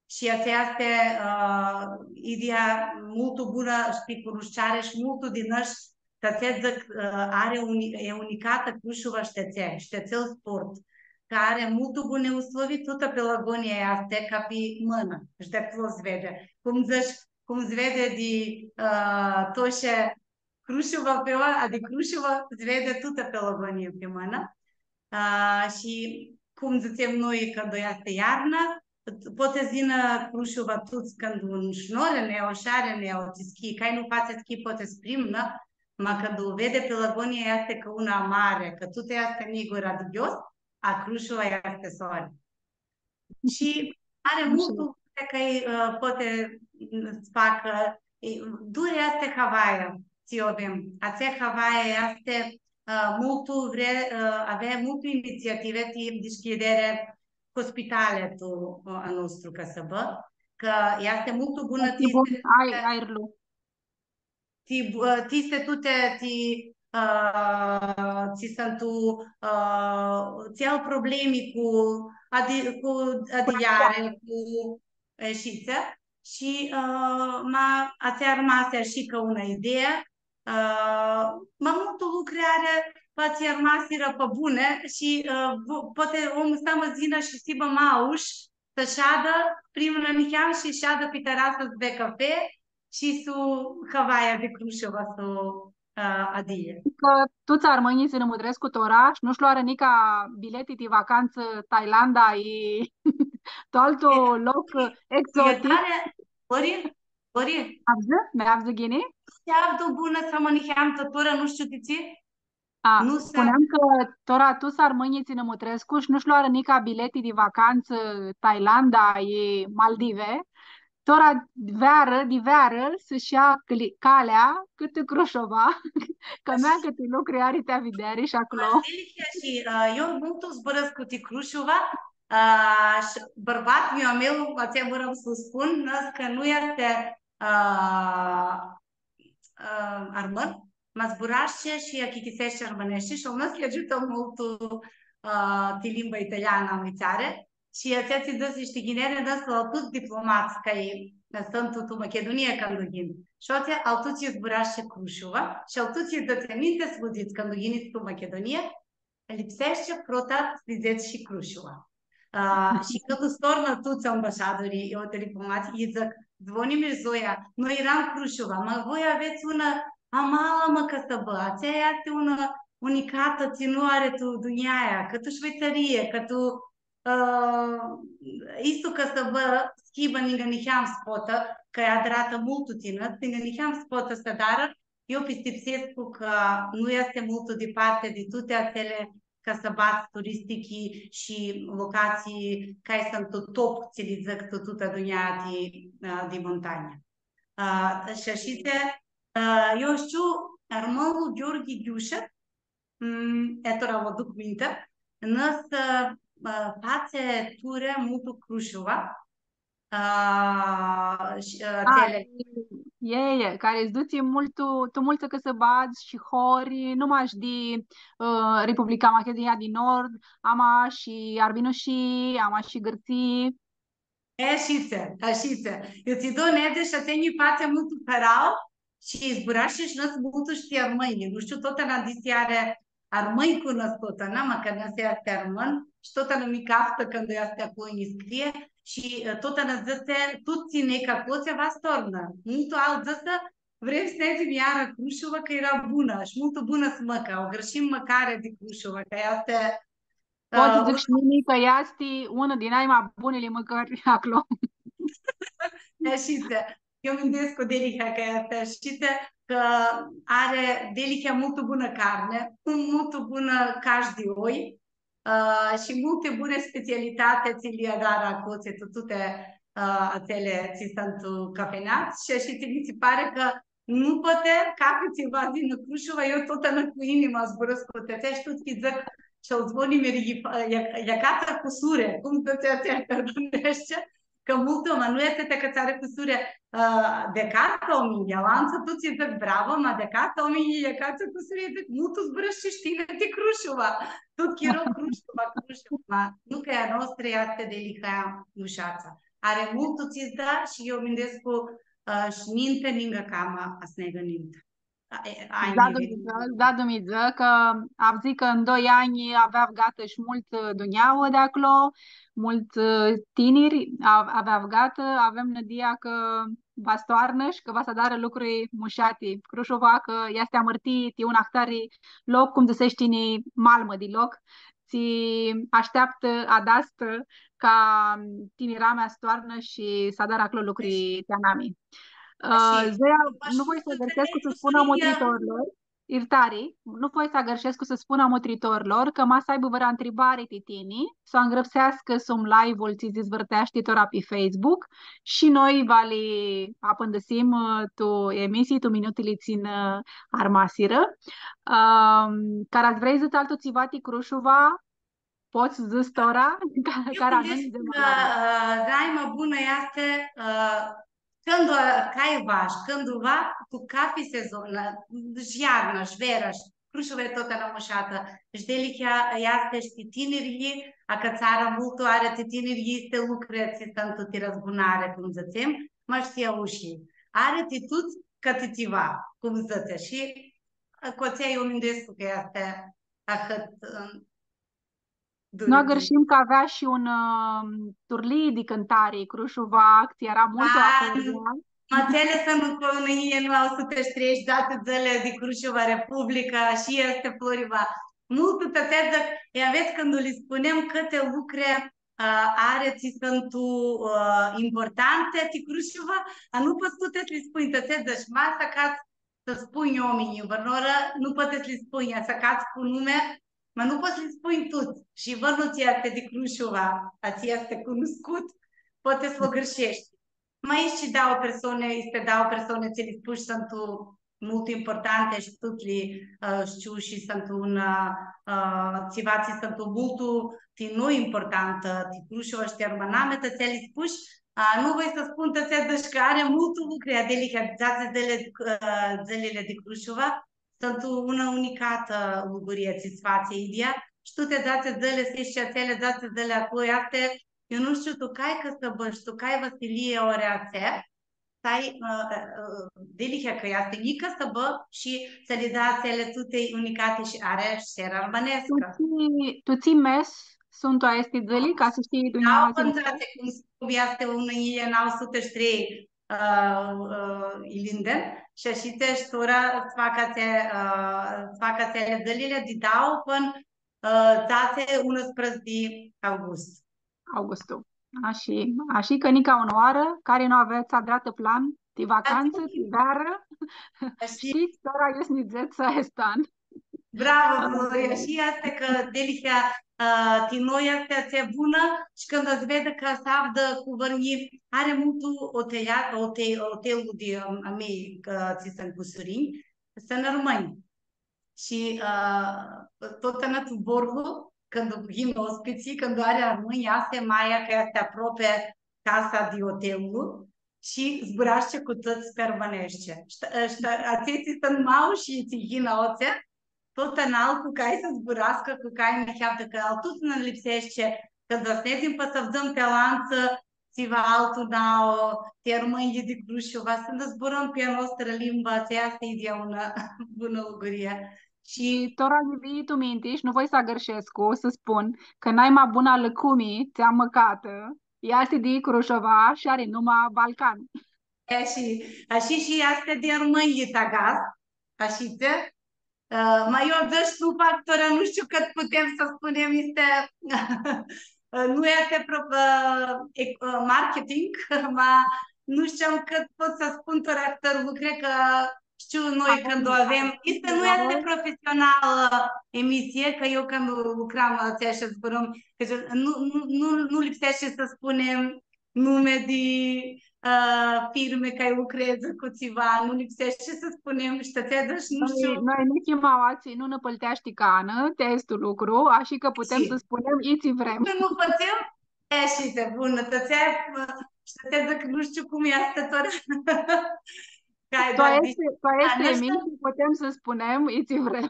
Shi atsea easti, ã, idyea multu bunã shi pi cunushteari shi multu di nãsh, ta atsea dzãc, ã, ari uni-, e unicatã Crushova shi ti atsea, shi ti atsel sport, cã ari multu buni uslovii, tutã Pelagonia easti ca pi mãnã, shi di aclo s-vedi. Cum dzãts, cum s-vedi di, ã, Toshi Crushova pi ea, adi Crushova, s-vedi tutã Pelagonia pi mãnã. Ã, shi, cum dzãtsem noi, cãndu easti iarna, poati s-yinã Crushova tuts cãndu un shnori, neo, shari, neo, ti schi, cai nu fatsi schi, poati s-primnã, ma cãndu vedi Pelagonia easti ca unã amari, cã tut easti niguri, adigios, a Crushova easti soari. Shi ari multu lucri cai, ã, poati, mm, s-facã, e, duri easti havaia, tsi u avem. Atsea havaia easti, ã, multu vre-, ã, avea multu initsiative ti dishcljidere hospitali tu, ã, a nostru cãsãbã, cã easti multu bunã. Easti ti bun, ai, aerlu. Ti, ã, ti istitute, ti, ã, tsi suntu, ã, tsi au problemi cu adi-, cu adiljari, cu, e, shitsi. Shi, ã, ma atsea armasi shi ca unã idee, ã, ma multu lucri ari, pa tsi armasirã pa buni shi, ã, vo-, poati omlu s-yinã shi s-hibã ma aush, s-shadã, primlu niheam shi shadã pi terasã s-bea cafe shi s-u havaia di Crushova s-u, ã, adilji. Cã tuts armãnjlji s-nã mutrescu tora shi nu-sh loarã nica bileti di vacantsã Thailanda i tu altu loc exotic. Ori, ori, ori. Avdzã? Mi avdzã ghini? Tsi avdu bunã s-mã niheam, tora nu shtiu di tsi. A, nu s-, spuneam cã tora tuts armãnjlji tsi nã mutrescu shi nu-sh loarã nica bileti di vacantsã Thailanda i Maldive, tora vearã, di vearã, s-sh-ia cli-, calea cãtã Crushova, cã mea cãti lucri ari ti avideari shi aclo. Vasilica shi, ã, eu multu zburãscu ti Crushova, ã, shi bãrbatlu a meu, atsea vream s-u spun, nãscã nu easti, ã, ã, armãn, ma zburashti shi achicãseashti armãneashti shi al nãscu lj-agiutã multu, ã, ti limba italianã, anvitsari. Shi atsea tsi dzãsi, shtii, ghini, nãscu al tuts diplomats cai suntu tu Machidunia cãndu yin. Shi atsea al tuts lj-zburashti Crushova shi al tuts lj-dzãtsi, aminti s-vã dzãc, cãndu yinits tu Machidunia, lipseashti prota s-vidzets shi Crushova. A, shi cãndu s-tornã tuts ambasadorlji, eu, diplomatslji, lji dzãc, Zvonimir, Zoia, noi earam Crushuva, ma voi avets unã amalamã cãsãbã, atsea easti unã unicatã, tsi nu ari tu dunjaea, cã tu Shvãtsãrii, cã tu, a, istu cãsãbã s-hibã ningã niheam spotã, cã e adratã multu tinã, ningã niheam spotã s-adarã, eu pistipsescu cã nu easti multu diparti di tuti atseli cãsãbadz turistichi shi locatsii cari suntu tu top, tsi li dzãc, tu tutã dunjaea di, a, di muntanja. A, shi ashitsi, a, eu shtiu, armãnlu Gheorghi Ghiusha, mm, e tora va duc mintea, nã s-, a, fatsi turi multu Crushuva, a, shi, a, atseli. E, e, cari s-dutsi multu, tu multsã cãsãbadz shi hori, nu mash di, ã, Republica Machidunia di Nord, ama shi Arbinushii, ama shi Gãrtsii. E, ashitsi, ashitsi. Eu tsi dau nadi shi atsea nji fatsi multu harauã shi zburashti shi nãs multu shi ti armãnj. Nu shtiu, totna disi ari armãnj cu nãs totna, ma cã nãs easti armãn, shi totna mi caftã cãndu easti aclo, nji scrie, shi, e, totna dzãtsi, tuts tsi nec aclo, tsi va s-tornã. Multu altsã dzãsirã, vrem s-neadzem iara Crushuva, cã eara bunã, shi multu bunã s-mãcã, u agãrshim mãcarea di Crushuva, cã easti, pot s-dzãc shi mini cã easti unã di nai ma bunili mãcãri aclo. Ashitsi, eu minduescu dealihea cã easti ashitsi, cã ari dealihea multu bunã carni, cu multu bunã cash di oi, a, shi multi buni specialitati tsi li adarã aclotsi, tu tuti, a, atseli tsi suntu cafeneats, shi ashitsi nji si pari cã nu poati cafi tsiva s-yinã Crushuva, eu totna cu inima zburãscu ti atsea shi tuts lji dzãc, shi al Zvonimir, e, e, e acatsi cusuri, cum dzãtsi atsea pi armãneashti, cã multu, ma nu easti ti acãtsari cusuri, a, di acatsi oaminjlji, alantsã tuts lji dzãc bravo, ma di acatsi oaminjlji, e acatsi cusuri, dzãc, multu zburãshti shi tini ti Crushuva, tut chiro Crushuva, Crushuva, ma nu cã a noastrã easti dealihea mushatsa. Ari multu tsi s-da shi eu minduescu, a, shi ninti, ningã cama, a s-neagã ninti. A, e, ai Da, ningã. Dumnidzã, da, Dumnidzã, cã avdzãi cã tu doi anj avea avgatã shi multã, ã, dunjauã di aclo, multsã, ã, tiniri, a-, avea avgatã, avem nãdia cã va s-toarnã shi cã va s-adarã lucri mushati. Crushuva, cã easti amãrtii ti un ahtari loc, cum dzãsesh tini, malmã di loc, tsi ashteaptã, adastã ca tiniramea s-toarnã shi s-adarã aclo lucri ti anami. Ã, Zoia, nu voi s-agãrshescu s-spun a mutritorlor, irtari, nu voi s-agãrshescu s-spun a mutritorlor cã ma s-aibã vãrã ntribari ti tini, s-u angrãpseascã sum live-ul tsi s-dizvãrteashti tora pi Facebook shi noi va li apãndãsim, ã, tu emisii, tu minutili tsi nã, ã, armasirã. Ãm, cara s-vrei s-dzãts altu tsiva ti Crushuva, pots s-dzãts tora, ca, Eu cara nu minduescu nã cã, ã, daima bunã easti, ã, cãndu, ã, cai va, shi cãndu va, tu cafi sezon, shi iarna, shi veara, shi Crushuva e totna mushatã, shi dealihea easti shi ti tinirlji, acãtsarã multu, ari ti tinirlji, easti lucri tsi suntu ti razbunari, cum dzãtsem, ma shi ti aushi. Ari ti tuts, cã ti tsiva, cum dzãtsi, shi, ã, cu atsea eu minduescu cã easti ahãt, ã, Nu agãrshim cã avea shi un, ãm, turlii di cãntari, Crushuva, tsi eara multu aclo. Ma atseli suntu cu unã njilji nauã suti shi treidzãts, dzatsi dzãli di Crushuva, Republica, shi easti Floriva. Multu ti atsea, e, avets, cãndu li spunem cãti lucri, ã, ari tsi suntu, ã, importanti ti Crushuva, a nu pots tuti s-li spunj, ti atsea, ma s-acats s-spunj oaminjlji, vãrnãoarã nu pots s-li spunj, a s-acats cu numi, ma nu pots s-li spunj tuts. Shi vãrnu tsi easti di Crushuva, a tsi easti cunuscut, pots s-lu agãrsheshti. Ma easti dauã personi, easti dauã personi tsi li spush suntu multu importanti shi tuts li, ã, shtiu shi suntu un, ã, tsiva tsi suntu multu ti noi importantã, ti Crushuva shi ti armãnami, ti atsea li spush, A, nu voi s-spun ti atsea, deci, cã ari multu lucri, dealihea, dzatsi dzãli, ã, dzãlili di Crushuva, suntu unã unicatã lugurii tsi s-fatsi idyea, shi tuti dzatsi dzãli, s-easti shi atseli dzatsi dzãli aclo, easti, eu nu shtiu tu cai cãsãbã shi tu cai vãsilii ori atsea, stai, ã, ã, ã, dealihea cã easti njicã cãsãbã shi s-li da atseli tuti unicati shi ari shi seara armãneascã. Tu tsi, tu tsi mes suntu aesti dzãli, ca s-shtii tu... Dauã pãndzatsi, cum s-, cum easti unã njilji nauã suti shi trei, ã, ã, Ilinden, shi ashitsi shi tora s-facã atse, ã, s-facã atseli dzãli di dauã pãnã, ã, dzatsi, unsprãdzatsi di august. Augustu. Ashi, ashi cã nica unã oarã, cari nu avets adratã plan ti vacantsã, ti vearã, ashi, shtits, tora iu s-nidzets aestu an. Bravo, Floria! Shi aestã cã dealihea, ã, ti noi easti atsea bunã, shi cãndu s-veadi cã s-avdã cu vãrnji, ari multu otelja-, ote-, otelul di, ã, a mei, cã tsi sãntu cusurinj, sãntu armãnj. Shi, ã, totna tu zborlu, cãndu yin ospitslji, cãndu ari armãnj, easti maia cã easti aproapi casa di otelul, shi zburashti cu tuts pi armãneashti. Shi, shi atselj tsi suntu ma shi tsi yin aoatsi, totna au cu cai s-zburascã, cu cai nã hiavdã, cã a tuts nã lipseashti, cãndu s-nedzem pa s-avdzãm ti alantsã, tsiva altu nauã, ti armãnjlji di Crushuva, s-nã zburãm pi a noastrã limbã, atsea easti idyea unã bunã lugurii. Shi tora nji vini tu minti, shi nu voi s-agãrshescu, s-spun cã naima buna lãcumi tsi am mãcatã easti di Crushuva shi ari numa Balcan. E, shi, ashi shi easti di armãnjlji tagaz, ashitsi. Ã, ma eu dzãsh, nu fac tora, nu shtiu cãt putem s-spunem, easti, ã, nu easti pro-, ã, ec-, ã, marketing, ma nu shtiu cãt pot s-spun tora ahtãri lucri, cã shtiu noi cãndu avem, easti, nu easti profesionalã emisii, cã eu cãndu lucram, ã, atsea shi zburãm, cã nu, nu, nu, nu lipseashti s-spunem numi di, ã, firmi cari lucreadzã cu tsiva, nu lipseashti s-spunem, shi ti atsea, deci, nu shtiu. Noi, noi nu him aoatsi, nu nã pãlteashti canã ti aestu lucru, ashi cã putem s-spunem itsi vrem. Shi nu fãtsem, e, shi ti bunã, ti atsea, ã, shi ti atsea dzãc, nu shtiu cum easti tora. Cai, tu aestã, tu aestã emisii putem s-spunem itsi vrem.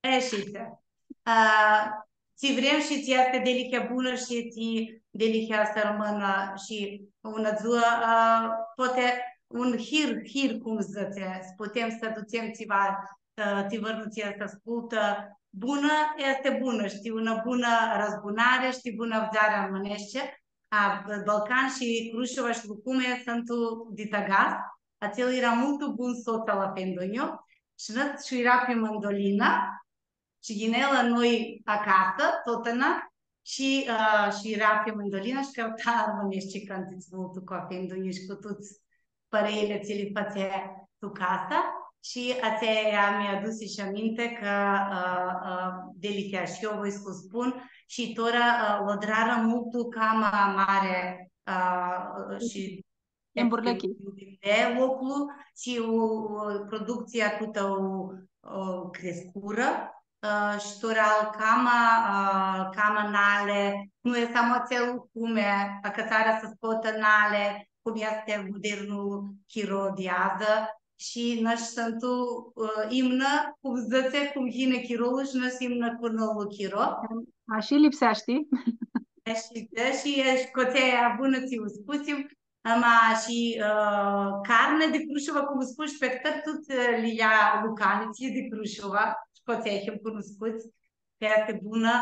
E, shi tsi, ã, tsi vrem shi tsi easti dealihea bunã shi tsi dealihea s-armãnã shi unã dzuã, ã, poati un hir, hir, cum dzãtsi, s-putem s-adutsem tsiva, ã, ti vãrnu tsi s-ascultã, bunã easti bunã, shtii, unã bunã razbunari, shtii, bunã avdzari armãneashti, a, Balcan shi Crushuva shi Lucumea suntu di tagaz, atsel eara multu bun sots al afendunju, shi nãs shi eara pi mandolina, shi yinea la noi acasã, totna, shi, ã, shi eara pi mandolina shi cãnta armãneshti cãntits multu cu afendunju shi cu tuts pãreili tsi li fãtsea tu casã, shi atsea mi adusi shi aminti cã, ã, ã, dealihea shi eu voi s-u spun, shi tora, ã, lu adrarã multu cama mari, ã, shi Emburlãchi. Loclu, shi u, u, productsia tutã u, u criscurã, ã, shi tora cama, ã, cama nali, nu easti samo atsel cum e, acãtsarã s-scoatã nali, cum easti modernul chiro di adzã, shi nãsh suntu, ã, imnã, cum dzãtsi, cum yini chirolu shi nãsh imnã cu nãlu chiro. Ashi lipseashti. Ashi, da, shi, e, shi cu atsea bunã tsi u spusim, ama shi, ã, carni di Crushuva, cum spush, pi ahtãri tuts, ã, li ljea lucanitslji di Crushuva, shi cu atsea him cunuscuts, cã easti bunã,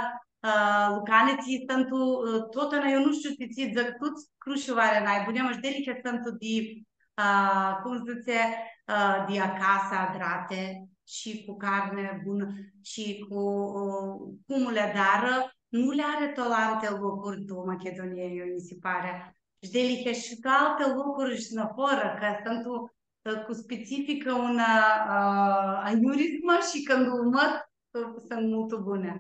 ã, lucanitslji suntu, ã, totna, eu nu shtiu ti tsi dzãc, tuts Crushuva ari naibuni, ama shi dealihea suntu di, ã, cum dzãtsi, ã, di acasã adrati shi cu carni bunã shi cu, ã, cum li adarã, nu li ari tu alanti locuri tu Machidunii, eu nji si pari. Shi dealihea shi tu alti locuri shi nafoarã, cã suntu, ã, cu specificã unã, ã, anjurizmã shi cãndu u mãt, ã, suntu multu buni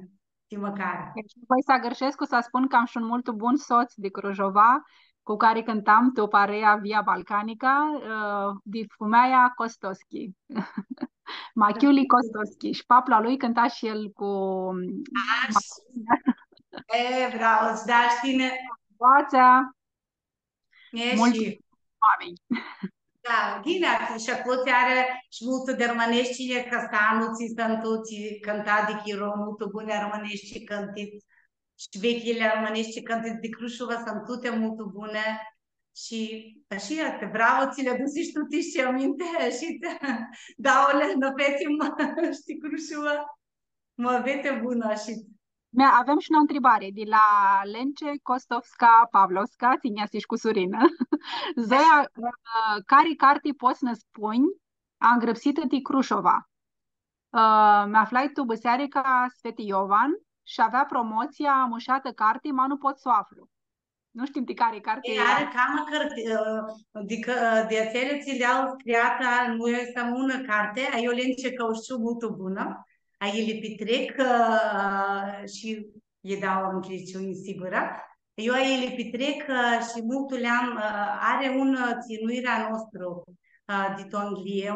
ti mãcari. Deci, nu voi s-agãrshescu s-spun cã am shi un multu bun sots di Crujova, cu cari cãntam tu parea Via Balcanica, ã, di fumealja Costoschi. Machiuli Costoschi. Shi paplu a lui cãnta shi el cu... E, bravo, da, shi tini. Boatsea. E, multu shi oaminj. Da, ghini, shi aclo ari shi multu di armãneshti, Castanu, tsi suntu, tsi cãnta di chiro, multu buni armãneshti cãntits. Shi vechili armãneshti cãntits di Crushuva suntu tuti multu buni. Shi ashi easti, bravo, tsi li adusish tuti shi aminti, shi dauli, nã fetsim, shtii, Crushuva. Muabeti bunã, shi Mea, avem shi unã ntribari di la Lence Costovska Pavlovska, tsi nj-easti shi cusurinã. Zoia, ã, cari carti pots s-nã spunj, angrãpsitã ti Crushova? Ã, mi aflai tu bisearica Sveti Iovan shi avea promotsia mushatã carti, ma nu pot s-u aflu. Nu shtim ti cari carti. E, ari cama carti, ã, di cã, ã, di atseali tsi li au scriatã, nu easti unã carti, a io Lence cã u shtiu multu bunã, a io li pitrec, ã, shi lji dau ncljiciunj sigurã. Io a io li pitrec, ã, shi multu li am, ã, ari un, ã, tsi nu eara a nostru, ã, di tu Anglii,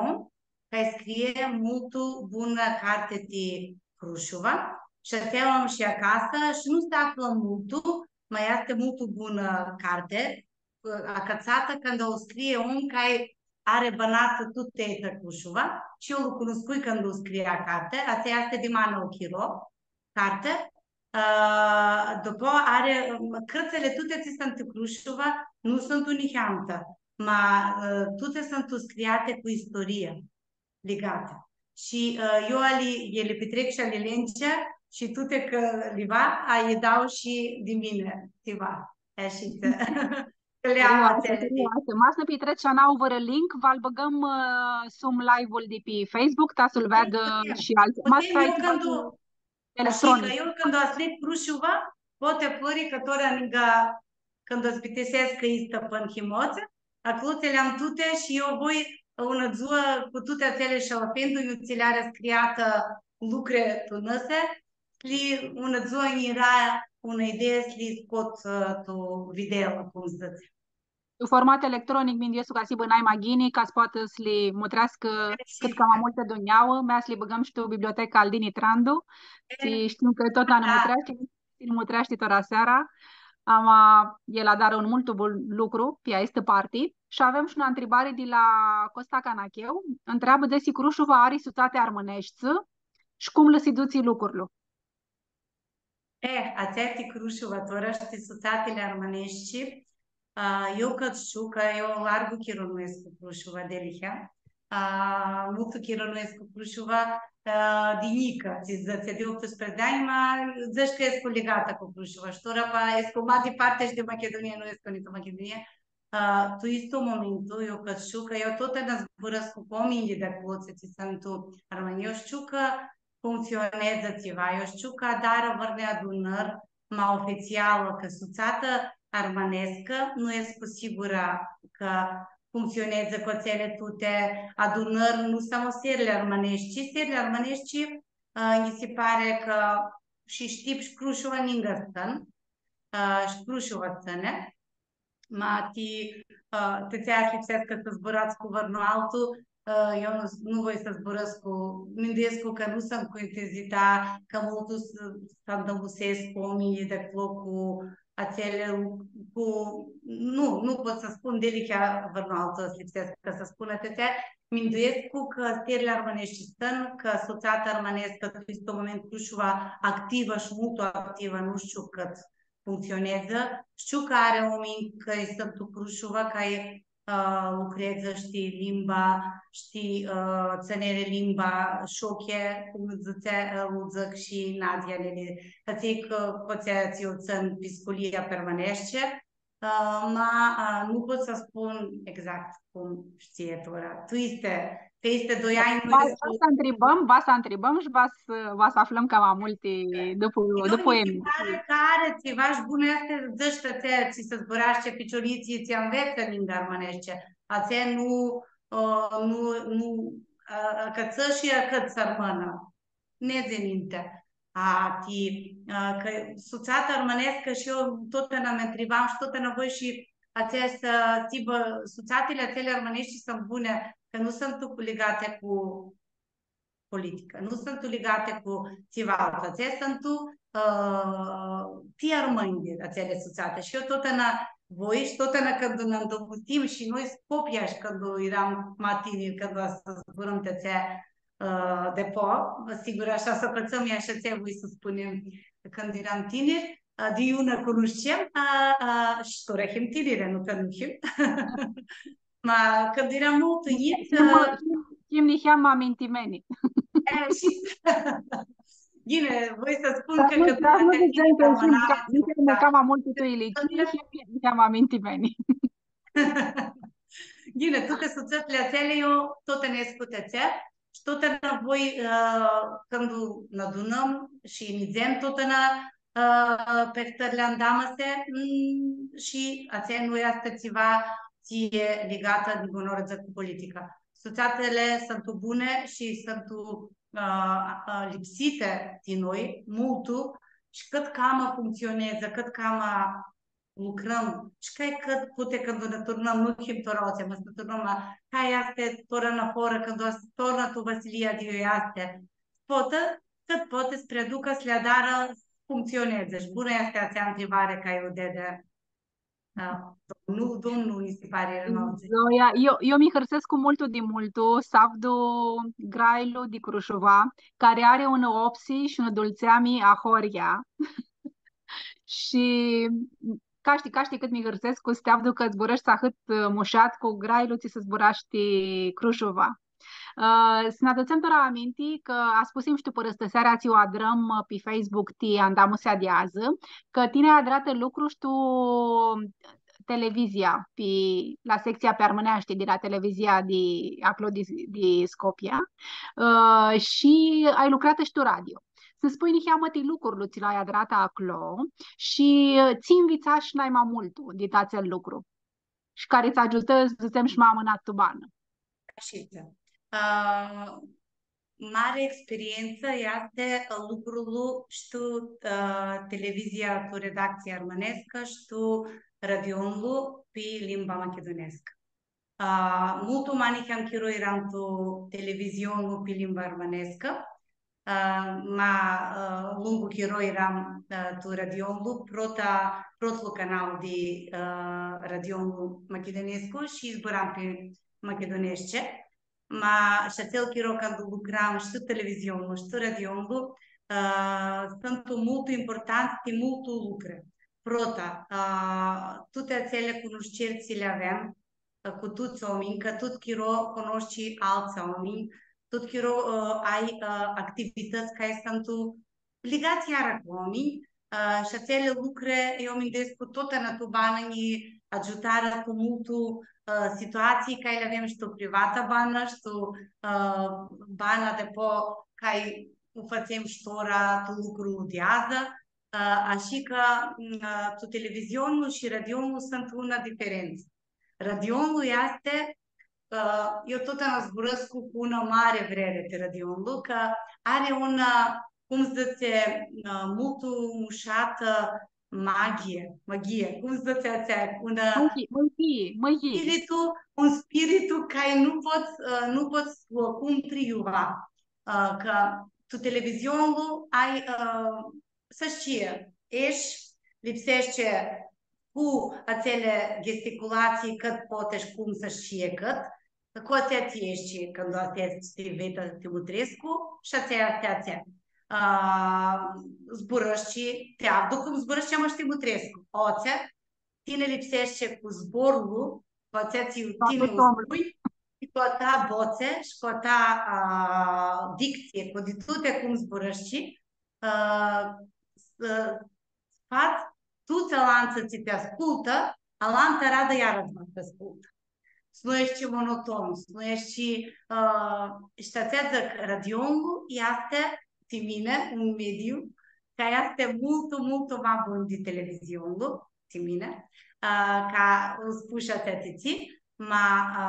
cã scrie multu bunã carti ti Crushova, shi atsea u am shi acasã, shi nu s-aflã multu, ma easti multu bunã carti, acãtsatã cãndu u scrie un cari ari bãnatã tutã aestã Crushova, shi io lu cunuscui cãndu u scria carti, atsea easti di ma nãu chiro, carti, ã, dupã ari, ã, cãrtsãli tuti tsi suntu Crushova, nu suntu niheamtã, ma, ã, tuti suntu scriati cu istoria ligatã. Shi, ã, io a li, io li pitrec shi a li Lence, shi tuti cã li va, a lji dau shi di mini, tsiva. Ashitsi. Cã li am atseali. Curioasã. Ma s-nã pitrets shi a nauã vãrã link, va-l bãgãm, ã, sum live-ul di pi Facebook, ta s-lu veadã shi altsã. Ma s-, io cãndu, electronic. Ashi cã io cãndu asleg Crushova, poati pãri cã tora ninga, cãndu s-bitisescu cã easti pãn himotsã, aclo tsi li am tuti shi io voi unã dzuã cu tuti atseali shi la pendul iu tsi li ari scriatã lucri tu nãsi, li unã dzuã nj-eara unã idee s-li scot, ã, tu video, cum dzãtsi. Tu format electronic, minduescu cã s-hibã nai ma ghini, ca s-poatã s-li mutreascã cãt cama multã dunjauã, mea s-li bãgãm shi tu biblioteca al Dini Trandu. Shi shtim cã tut nã mutreashti, s-li mutreashti tora seara. Ama, el adarã un multu bun lucru pi aestã parti. Shi avem shi unã ntribari di la Costa Canacheu. Ntreabã desi Crushova ari sutsati armãneshti shi cum lã si dutsi lucrul. E, atsea ti Crushova, tora shi ti sutsatili armãneshti, a, io cãt shtiu, cã io largu chironuescu Crushova dealihea, a, multu chironuescu Crushova, a, di njicã, tsi dzãtsi, di optusprãdzatsi di anj, ma dzãc cã escu ligatã cu Crushova, shi tora pa escu ma diparti shi di Machidunia, nu escu nitsi tu Machidunia, a, tu istu momentu, io cãt shtiu, cã io totna zburãscu cu oaminjlji di aclo, tsi suntu armãnj. Io shtiu cã functsionedzã tsiva. Io shtiu cã adarã vãrnã adunãri ma ofitsialã, cã sutsatã armãnescã, nu escu sigurã cã functsionedzã cu atseali tuti adunãri, nu samo serli armãneshti, serli armãneshti, ã, nji si pari cã shi Shtip shi Crushova ningã s-tsãn, ã, shi Crushova tsãni. Ma ti, ã, ti atsea lipseashti ca s-zburats cu vãrnu altu, ã, io nu, nu voi s-zburãscu, minduescu cã nu s-am cu intensita, cã multu s-, s-andãmusescu oaminjlji di aclo cu atseali, cu, nu, nu pot s-spun dealihea vãrnu altu, lipseashti ca s-spun atseali, minduescu cã serli armãneshti s-tsãn, cã sutsata armãnescã, tu aestu moment, Crushova activã shi multu activã, nu shtiu cãt functsionedzã. Shtiu cã ari oaminj cari suntu tu Crushova, cari, ã, lucreadzã shi ti limba, shi ti, ã, tsãniri limba, shoche, cum dzãtsea, ã, u dzãc shi Nadia Lele, atselj cã, cu atselj tsi u tsãn pi sculia pi armãneashti, ã, ma, ã, nu pot s-spun exact cum shtii tora. Tu isti Peste doi anj nu... Va, va s-ntribãm, va s-ntribãm shi va s-, va s-aflãm cama multi dupu, dupu emisiuni. Cari, cari, tsiva shi bunã easti, dzãts, atsea tsi s-zburashti ficiuritslji, tsi anvetsã limba armãneashti. Atsea nu, ã, nu, nu, ã, acãtsã shi acãtsã armãnã. Nedzi ninti. A, ti, ã, cã sutsata armãnescã shi eu totna mi ntribam shi totna voi shi atsea s-, ã, s-hibã, sutsatili atseali armãneshti suntu buni, cã nu suntu ligati cu politica, nu suntu ligati cu tsiva altu. Atseali suntu, ã, ti armãnj di atseali sutsati. Shi eu totna voi shi totna cãndu nã ndãmusim shi noi Scopia shi cãndu eram ma tiniri, cãndu va s-zburãm ti atsea, ã, di po, sigur, ashi s-acãtsãm, e ashi tsi voi s-spunem, cãndu eram tiniri, ã, di iu nã cunushtsem, ã, ã, shi tora him tiniri, nu cã nu him. Ma cãndu eram multu njits, him, ã, him, him niheamã amintimeni. E, shi, Ghini, voi s-spun cã, cã nu, cã nu, nu, nu, nu, nu, cama multu tu ilicii shi mi, mi cam aminti mini. Ghini, tu cã sutsatili atseali, eu totna escu ti atsea, shi totna voi, ã, cãndu nã adunãm shi nidzem totna, ã, pi ahtãri andamãsi, mm, shi atsea nu easti tsiva tsi e ligatã di bunãoarã cu politica. Sutsatili suntu buni shi suntu, ã, ã, lipsiti di noi, multu, shi cãt cama functsioneadzã, cãt cama lucrãm, shi cai cãt puti cãndu nã turnãm, nu him tora aoatsi, ma s-nã turnãm la, cai easti tora nafoarã, cãndu va s-tornã tu vãsilia di iu easti. Poati, cãt poati s-preaducã, s-li adarã s-functsioneadzã. Shi bunã easti atsea ntribari cai u deadi. Da, nu, nu, nu, mi si pari, nu. Zoia, eu, eu mi hãrsescu multu di multu s-avdu grailu di Crushuva, cari ari unã opsi shi unã dultseami ahoryea. Shi ca shtii, ca shtii cãt mi hãrsescu s-ti avdu cã zburãshti ahãt, ã, mushat cu grailu tsi s-zburashti Crushuva. Ã, s-nã adutsem tora aminti cã aspusim shi tu pãrãstãsearea tsi u adrãm, ã, pi Facebook ti andamusea di adzã, cã tini ai adratã lucru shi tu televizia, pi, la sectsia pi armãneashti di la televizia di aclo di, di Scopia, ã, shi ai lucratã shi tu radio. S-nã spui niheamã ti lucrul tsi lu ai adratã aclo shi, ã, tsi nvitsash nai ma multu di atsel lucru shi cari tsã agiutã, s-dzãtsem, shi ma amãnat tu banã. Ashitsi. Ã, mari experientsã easti lucrul shi tu, ã, televizia, tu redactsia armãnescã shi tu radionlu pi limba machidunescã. Ã, multu ma niheam chiro eram tu televizionlu pi limba armãnescã, ã, ma, ã, lungu chiro eram, ã, tu radionlu, prota, protlu canal di, ã, radionlu machidunescu shi zburam pi machiduneashti. Ma shi atsel chiro cãndu lucram shi tu televizionlu shi tu radionlu, ã, suntu multu importanti multu lucri. Prota, ã, tuti atseli cunusceri tsi li avem, ã, cu tuts oaminj, cã tut chiro cunoshti altsã oaminj, tut chiro, ã, ai, ã, activitãts cari suntu ligats iara cu oaminj, ã, shi atseli lucri, eu mi minduescu, totna tu banã nji agiutarã cu multu, ã, situatsii cari li avem shi tu privata banã shi tu, ã, bana di po cari u fãtsem shi tora tu lucrul di adzã, ã, ashi cã, ã, tu televizionlu shi radionlu suntu unã diferentsã. Radionlu easti, ã, eu totna zburãscu cu unã mari vreari ti radionlu, cã ari unã, cum s-dzãtsi, ã, multu mushatã maghie, maghie, cum s-dzãtsi atsea, unã... Mãyii, mãyii, mãyii. Spiritu, un spiritu cari nu pots, ã, nu pots s-lu acumpri iuva. Ã, cã tu televizionlu ai, ã, s-shtii, eshi, lipseashti cu atseli gesticulatsii cãt pots shi cum s-shtii cãt, cu atsea tsi easti, cãndu atsea easti, vedz, ti mutrescu, shi atsea easti atsea. Ã, zburãshti, ti avdu cum zburãshti, ma shi ti mutrescu. Atsea, tini lipseashti cu zborlu, cu atsea tsi tini u spui, shi cu a ta botsi, shi cu a ta, ã, dictsii, cu di tuti cum zburãshti, ã, s-, s-fats tuts alantsã tsi ti ascultã, alantã aradã iara va ti ascultã. S-nu eshti monoton, s-nu eshti, ã, shi atsea dzãc, radionlu easti ti mini un mediu cari easti multu, multu ma bun di televizionlu, ti mini, ã, ca u spush atsea ti tsi, ma, ã,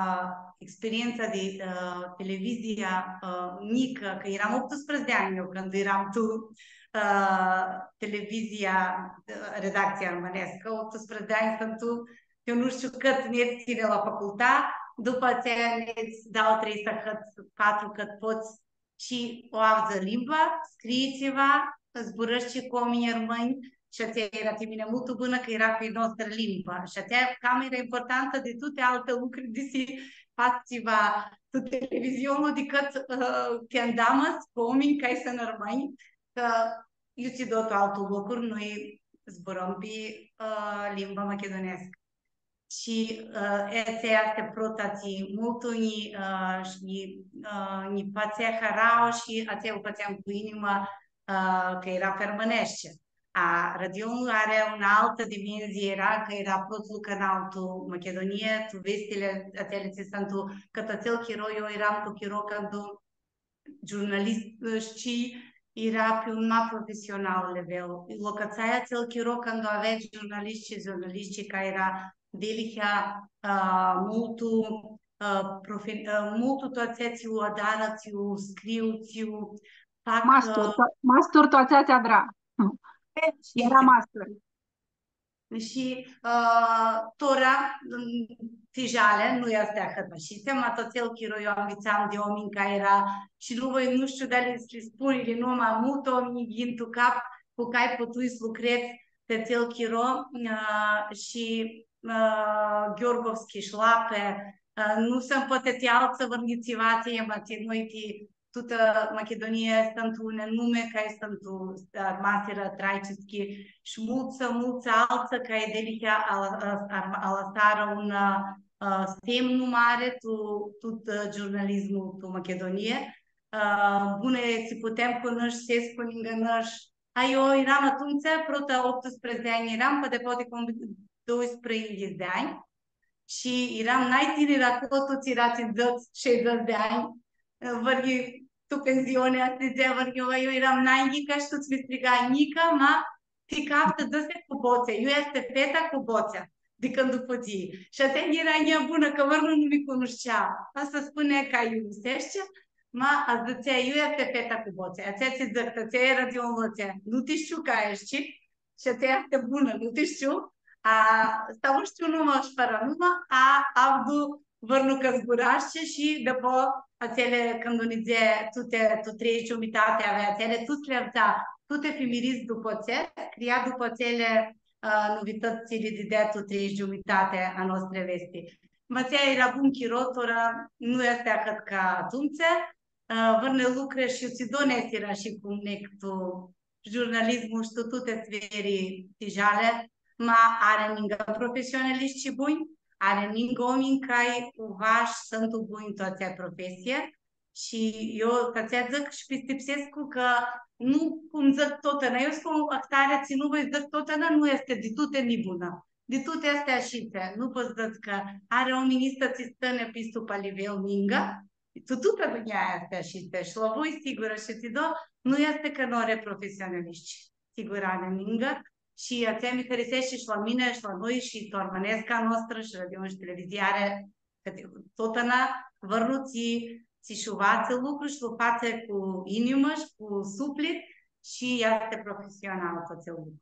experientsa di, ã, televizia, ã, njicã, cã eram optusprãdzatsi di anj eu cãndu eram tu, ã, televizia, ã, redactsia armãnescã, optusprãdzatsi di anj suntu, eu nu shtiu cãt nedz tini la facultati, dupã atsea nedz dauã, trei sãhãts, patru cãt pots, shi u avdzã limba, scrii tsiva, zburãshti cu oaminj armãnj, shi atsea eara ti mini multu bunã, cã eara pi noastrã limbã. Shi atsea cama eara importantã di tuti alti lucri, di s-fats tsiva tu televizionlu, dicãt, ã, ti andamãsi cu oaminj cari suntu armãnj, cã iu tsi do tu altu locuri, noi zburãm pi, ã, limba machidunescã. Shi, ã, atsea easti prota tsi multu nji, ã, shi nji, ã, nji fãtsea harauã shi atsea u fãtseam cu inimã, ã, cã eara pi armãneashti. A, Radion ari unã altã dimenzii, eara cã eara protlu canal tu Machidunii, tu vestili atseali tsi suntu, cã tu atsel chiro, eu earam tu chiro cãndu giurnalishti eara pi un ma profesional level. Lu acãtsai atsel chiro cãndu avea giurnalishti, giurnalishti cari eara dealihea, ã, multu, ã, profi-, ã, multu tu atsea tsi u adarã, tsi u scriu, tsi u fac, mastor, ã, to-, mastor tu atsea tsi adra. E, shi eara mastor. Shi, ã, tora, mm, ti jali, nu easti ahãt ashitsi, ma tu atsel chiro eu anvitsam di oaminj cari eara, shi nu voi, nu shtiu dali s-li spun, ili nu, ma multu oaminj yin tu cap cu cari putui s-lucredz ti atsel chiro, ã, shi, ã, Gheorgovski, Shlape, ã, nu s-poati ti altsã vãrnitsi, ma ti noi ti tutã Machidunii suntu unã numi cari suntu, ã, armasirã traicitski shi multsã, multsã altsã cari dealihea ala-, ã, arma-, alasarã un, ã, semnu mari tu, tut, ã, giurnalismul tu Machidunii. Ã, bunã, tsi putem cu nãsh, s-escu ningã nãsh, a, eu earam atumtsea, prota optusprãdzatsi anj earam, poati, poati cum doisprãyinghits di anj. Shi earam nai tinirã aclo, tuts eara tsindzãts, shaidzãts di anj, vãrghi tu pensioni, atsea, vãrghi, eu earam nai njica shi tuts mi striga, „Njica, ma ti caftã, dzã-s cu botsea, iu easti feta cu botsea di cãndu fudzii.” Shi atsea eara njia bunã, cã vãrnu nu mi cunushtea. Asta spunea cã iu easti, ma dzãtsea, „Iu easti feta cu botsea.” Atsea tsi dzãc, atsea eara di un lotsea. Nu ti shtiu cã easti. Shi atsea easti bunã, nu ti shtiu. A, stau, nu shtiu numã shi fãrã numã, a, avdu vãrnu cã zburashti shi dupã atseali cãndu nidzea tuti, tu trei giumitati avea atseali, tuts li avdza, tuti fimiridz dupã atsea, scria dupã atseali, ã, nuvitãts tsi li didea tu trei giumitati a noastrã vesti. Ma atsea eara bun chiro, tora nu easti ahãt ca atumtsea, ã, vãrnã lucri shi tsi donesirã shi cum nec tu giurnalismul shi tu tuti sferi ti jali, ma ari ningã profesionalishti bunj, ari ningã oaminj cari u va shi suntu bunj tu atsea profesie. Shi eu, ca s-dzãc, shi pistipsescu cã nu, cum dzãc totãna, eu scu ahtarea tsi nu voi s-dzãc totãna, nu easti di tuti nibunã. Di tuti easti ashitsi, nu pots s-dzãts cã ari oaminj istã tsi stãnã pi supa livel ningã, tu tutã dunjaia easti ashitsi, shi la voi sigurã shi ti do, nu easti cã nu ari profesionalishti. Sigurã ari ningã, shi atsea mi hãriseashti shi la mini, shi la noi, shi tu armãnesca a noastrã, shi radio shi televizii ari, cã ti-, totãna vãrnu tsi, tsi sh-anveatsã lucru shi lu fatsi cu inimã shi cu suflit shi easti profesional tu atsel lucru.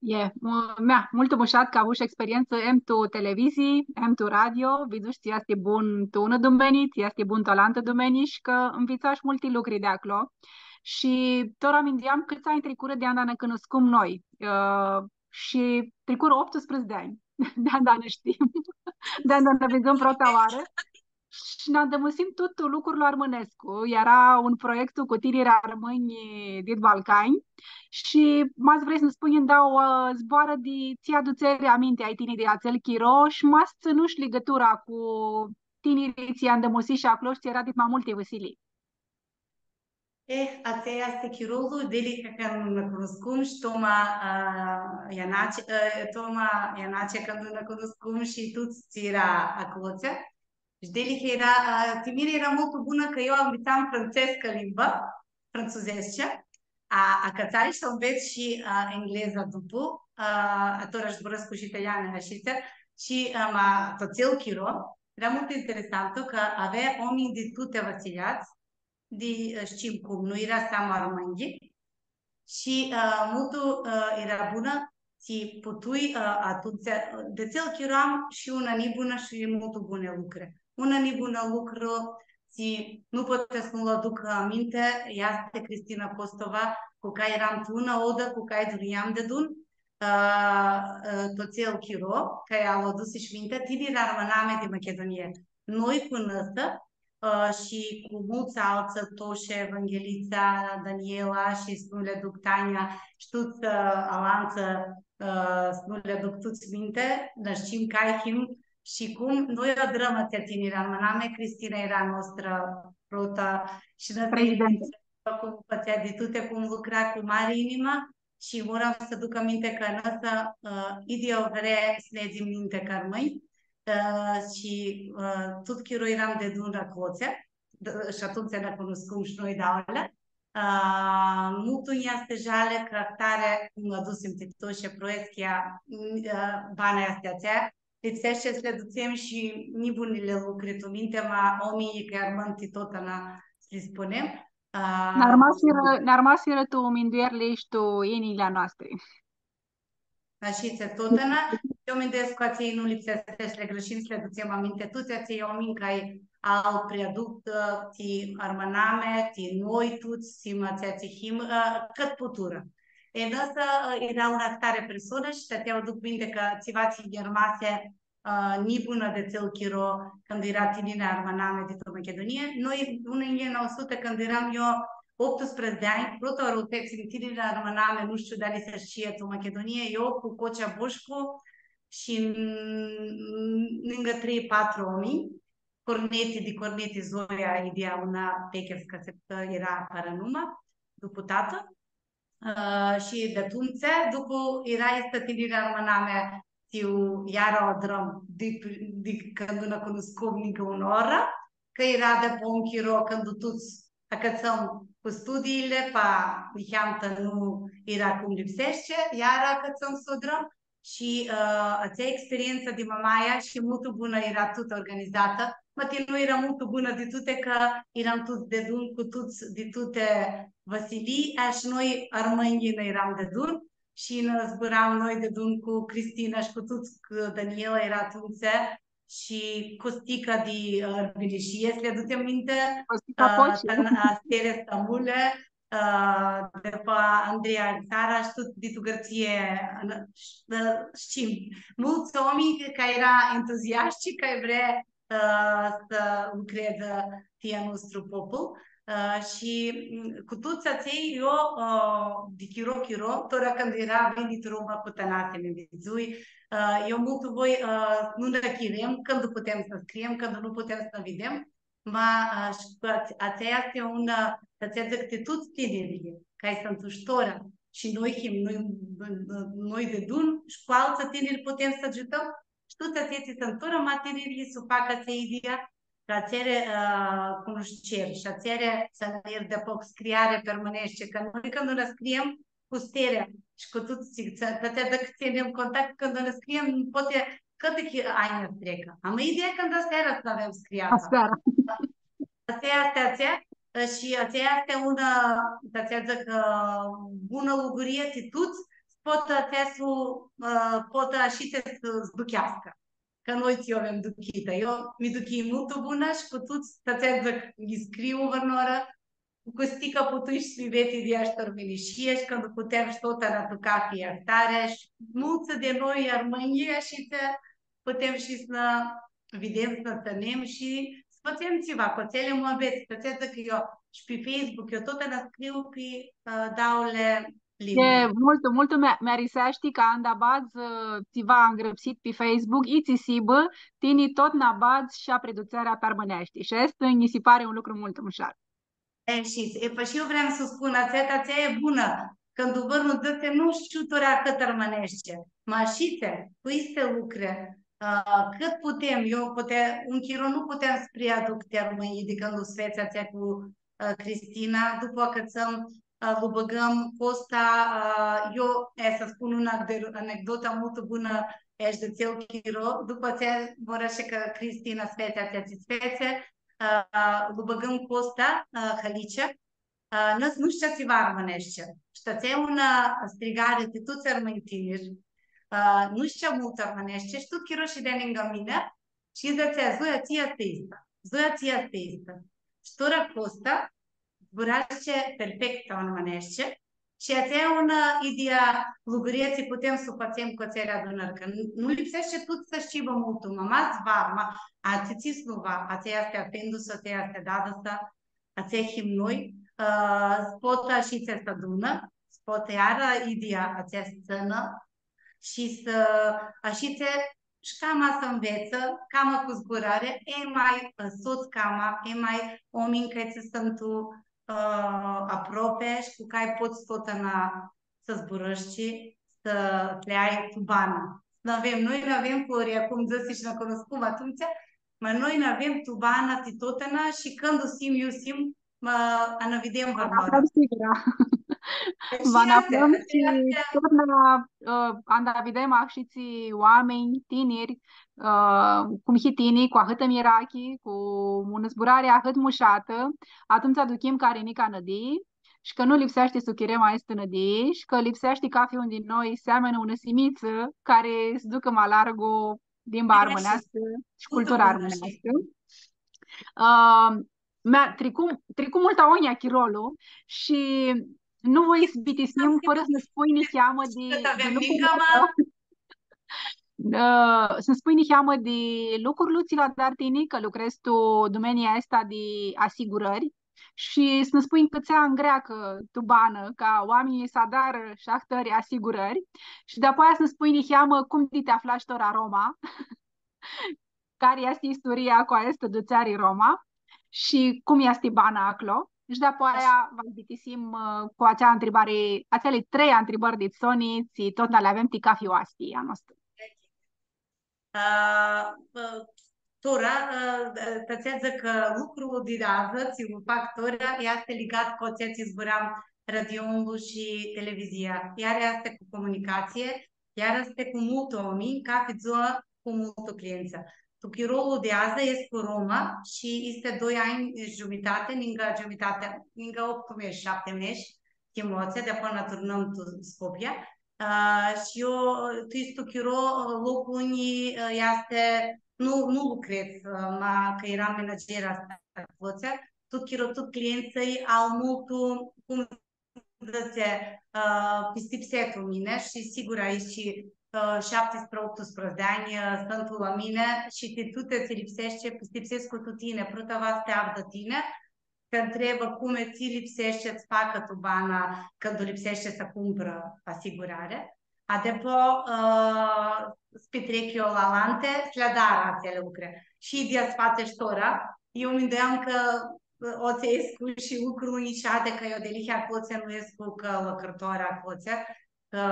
E, mu-, mea, multu mushat cã avush experientsã em tu televizii, em tu radio, vidzutsi tsi easti bun tu unã dumenii, tsi easti bun tu alantã dumenii shi cã nvitsash multi lucri di aclo. Shi tora minduiam cãts anj tricurã di anda nã cunuscum noi. Ã, shi tricurã optusprãdzatsi di anj di anda nã shtim, di anda nã vidzum prota oarã. Shi nã andãmusim tut tu lucrul armãnescu. Eara un proiectu cu tiniri armãnj dit Balcani. Shi ma s-vrei s-nã spunj ndauã, ã, zboarã di tsi adutseri aminti ai tini di atsel chiro shi ma s-tsãnush ligãtura cu tinirlji tsi andãmusish aclo shi tsi eara dit ma multi vãsilii. Eh, atsea easti chirolu, dealihea cãndu nã cunuscum shi Toma, ã, Ianace, ã, Toma Ianace cãndu nã cunuscum shi tuts tsi eara aclotsea. Shi dealihea eara, ã, ti mini eara multu bunã cã eu anvitsam frãntsescã limbã, frãntsuzescea, a, acãtsai s-anvets shi, ã, engleza dupu, ã, atora zburãscu shi italianã, ashitsi, shi, ã, ma, tu atsel chiro, eara multu interesantu cã avea oaminj di tuti vãsiliats, di, ã, shtim cum, nu eara samo armãnj. Shi, ã, multu, ã, eara bunã, tsi putui, ã, atumtsea, ã, di atsel chiro am shi unã nibunã shi multu buni lucri. Unã nibunã lucru, tsi nu pot s-nu lu aduc aminti, easti Cristina Costova, cu cari earam tu unã odã, cu cari durnjam deadun, ã, ã, tu atsel chiro, cã ea lu adusi shi minti, tiniri armãnami di Machidunii. Noi cu nãsã, ã, shi cu multsã altsã, Toshe, Evanghelitsa, Daniela shi s-nu li aduc, Tania, shi tuts, ã, alantsã, ã, s-nu li aduc tuts minti, nã shtim cari him shi cum. Noi u adrãm atsea tiniri armãnami, Cristina eara a noastrã prota shi nã prezidentã. cum fãtsea di tuti, cum lucra cu mari inimã shi moram s-aduc aminti cã nãsã, ã, idyea vrea s-nã adzã minti ca armãnj, ã, shi, ã, tut chiro eram deadun aclotsi, d-, shi atumtsea nã cunuscum shi noi dauli. Ã, multu nj-easti jali cã ahtari cum adusim ti tuts shi proescu, ã, bana easti atsea, lipseashti s-li adutsem shi nibunili lucri tu minti, ma oaminjlji cã armãn ti totna s-li spunem. Ã, nã armasirã, nã armasirã tu minduerli shi tu inimili a noastri. Ashitsi, totna, eu minduescu cã atselj nu lipseashti s-li agãrshim, s-li adutsem aminti, tuts atselj oaminj cari au priaductã, ã, ti armãnami, ti noi tuts, ti atsea tsi him, ã, cãt puturã. E, nãsã, ã, eara unã ahtari persoanã shi ti atsea aduc aminti cã tsiva tsi nj-armasi, ã, nibunã di atsel chiro, cãndu eara tinirã armãnami di tu Machidunii. Noi, unã njilji nauã suti, cãndu eram eu optusprãdzatsi di anj, prota oarã u fetsim tinirã armãnami, nu shtiu dali s-shtii, tu Machidunii, eu cu Cocea Boshcu shi n-, ningã trei, patru oaminj, Corneti, di Corneti Zoia, idyea unã Pechevscã, s-, eara paranuma, dupu tatã. Ã, shi di atumtsea, dupu, eara aestã tinirã armãnami, tsi u, iara u adrãm di, di cãndu nã cunuscum nica unã oarã, cã eara di pon chiro cãndu tuts acãtsãm cu studiili, pa niheamã nu eara cum lipseashti, iara acãtsãm s-u adrãm. Shi, ã, atsea experientsã di mamaia shi multu bunã eara tutã organizatã, ma ti noi eara multu bunã di tuti cã eram tuts deadun cu tuts di tuti vãsilii, e, shi noi armãnjlji nã eram deadun shi nã zburam noi deadun cu Cristina shi cu tuts, cu Daniela eara atumtsea, shi Costica di, ã, Arbilishie, s-li adutsem aminti, Costica, ã, Poci. Tan-, ã, Stere Stamule, ã, dupã Andreea Alsara, shi tut di tu Gãrtsii, ã, sh-, ã, shtim. Multsã oaminj cari eara entuziashti, cari vrea, ã, s-lucredã ti a nostru popul. Ã, shi, m, cu tuts atselj, eu, ã, di chiro, chiro, tora cãndu eara vinit Roma cu Tanase, mi vidzui, ã, eu multu voi, ã, nu nã chirem, cãndu putem s-scriem, cãndu nu putem s-nã videm, ma, ã, shi cu ats-, atsea easti unã, atsea dzãc ti tuts tinirlji, cari suntu shi tora, shi noi him, noi, noi deadun, shi cu altsã tiniri putem s-agiutãm, shi tuts atselj tsi suntu tora, ma tinirlji s-u facã atsea idyea, cã atsea ari, ã, cunusceri, shi atsea ari s-nã nirã di poc scriari pi armãneashti, cã noi cãndu nã scriem cu Sterea shi cu tuts, tsi, tsi, tsi, tsi, tsi, în contact, cãndu nã scriem, poati cãti anj s-trecã. Ama ideea cãndu asearã s-avem scriatã. Asearã. Atsea easti, atsea, shi atsea easti unã, atsea dzãc, ã, bunã lugurii ti tuts, s-pot atsea s-u, ã, pot ashitsi s-, s-ducheascã. Cã noi tsi u avem duchitã. Eu mi duchii multu bunã shi cu tuts, atsea dzãc, nji scriu vãrnãoarã, cu Costica putui s-mi vedz di ashi tu Armãnishii, shi cãndu putem shi totna tu cafi ahtari, shi multsã di noi armãnjlji, ashitsi, putem shi s-nã videm, s-nã tsãnem shi s-fãtsem tsiva, cu atseali muabets, atsea dzãc eu, shi pi Facebook, eu totna scriu pi, ã, dauli limbi. E, multu, multu mi, mi ariseashti cã anda badz, ã, tsiva ngrãpsit pi Facebook, itsi s-hibã, tini totna badz shi apridutsearea pi armãneashti. Shi aestã nji si pari un lucru multu mushat. E, shi, e, pa shi eu vream s-spun, atsea, atsea e bunã. Cãndu vãrnu dzãtsi, nu shtiu tora cãt armãneashti, ma ashitsi, cu isti lucri, ã, cãt putem, eu pute-, un chiro nu puteam s-priaduc ti armãnj, di cãndu s-featsi atsea cu, ã, Cristina, dupã acãtsãm, ã, lu bãgãm Costa, ã, eu, e, s-spun unã ade-, anecdotã multu bunã, e, shi di atsel chiro, dupã atsea, vãrã shi cã Cristina s-featsi atsea tsi s-featsi, ã, lu bãgãm Costa, ã, Halicea, ã, nã, nu shtea tsiva armãneashti. Shi atsea unã strigari ti tuts armãnj tiniri, ã, nu shtea multu armãneashti, shi tut chiro shidea ningã mini, shi dzãtsea, Zoia, tsi easti aestã? Zoia, tsi easti aestã? Shi tora Costa zburashti perfect armãneashti, shi atsea unã idyea lugurii tsi putem s-u fãtsem cu atseali adunãri, cã nu, nu lipseashti tuts s-shtibã multu, ma, ma s-va, ma, atsea tsi s-nu va, atsea easti afendu-sa, atsea easti dadã-sa, atsea him noi, ã, s-pot ashitsi s-adunã, s-pot iara idyea atsea stsãnã shi s-, ashitsi, shi cama s-anvetsã, cama cu zburari, e ma, ã, sots cama, e ma oaminj cari tsi suntu, ã, aproapi shi cu cari pots totna s-zburãshti, s-li ai tu banã. N-avem, noi n-avem, Floria, cum dzãsi, shi nã cunuscum atumtsea, ma noi n-avem tu banã ti totna shi cãndu s-him, iu s-him, ma, a nã videm, va nã aflãm, sigura. Deci, va nã aflãm shi totna, ã, anda videm ashitsi oaminj tiniri, ã, cum hii tini, cu ahãtã mirachi, cu unã zburari ahãt mushatã, atumtsea aduchim cari nica nãdii, shi cã nu lipseashti s-u chirem aestã nãdii, shi cã lipseashti cafi un di noi s-eaminã unã simitsã cari s-ducã ma largu limba armãneascã shi cultura armãneascã. Ã, mea, tricu, tricu multu agonjea chirolu shi nu voi s-bitisim fãrã s-nã spunj niheamã di, di lucrul, ã, s-nã spunj niheamã di lucrul tsi lu adari tini, cã lucredz tu domenia aestã di asigurãri. Shi s-nã spunj cãtse angreacã tu banã, ca oaminjlji s-adarã shi ahtãri asigurãri. Shi dapoaia s-nã spunj niheamã cum di ti aflash tora Roma, cari easti isturia cu aestã dutseari Roma shi cum easti bana aclo. Shi dapoaia va bitisim, ã, cu atsea ntribari, atseali trei ntribãri di soni, tsi totna li avem ti cafi oaspi a nostru. Ã, ã, tora, ã, ta s-dzãc cã lucrul di adzã, tsi lu fac tora, easti ligat cu atsea tsi zburam, radionlu shi televizia. Iar easti cu comunicatsii, iar easti cu multu oaminj, cafi dzuã cu multu clientsã. Tu chirolu di adzã escu Roma shi easti doi anj giumitati, ningã giumitati, ningã optu mesh, shapti mesh, ti moatsi, di apoia nã turnãm tu Scopia. Ã, shi eu, tu aestu chiro, ã, loclu unã, ã, easti, nu, nu lucredz, ã, ma cã eram menager aclo, tut chiro, tut clientsãlj au multu, cum dzãtsi, ã, pistipsea tu mini shi sigur aoatsi, ã, shaptisprã, optusprã di anj, ã, suntu la mini shi ti tuti tsi lipseashti, pistipsescu tu tini, prota va s-ti avdã tini, cã ntribã cum e, tsi lipseashti s-facã tu bana, cãndu lipseashti s-cumprã asigurari. A depo, ã, s-pitrec eu la alanti, s-li adar atseali lucri. Shi idyea s-fatsi shi tora. Eu minduiam cã, ã, o s-escu shi lucru nishadi, cã eu dealihea aclotsi nu escu cã lucrãtoari aclotsi, cã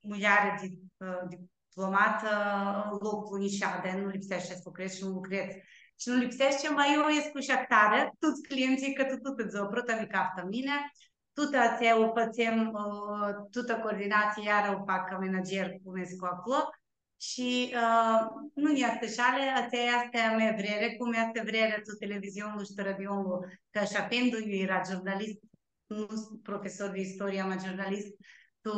muljari di, ã, di diplomat, ã, loclu nishadi, nu lipseashti s-lucredz shi nu lucredz. Shi nu lipseashti, ma eu escu shi ahtari, tuts clientsãlj, cã tu, tutã dzua, prota mi caftã mini, tutã atsea u fãtsem, ã, tutã coordinatsia iara u fac ca menager, cum escu aclo. Shi, ã, nu nj-easti shali, atsea easti a mea vreari, cum easti vreari tu televizionlu shi tu radionlu, cã shi afendu-nju eara giurnalist, nu s-, profesor di istoria, ma giurnalist tu,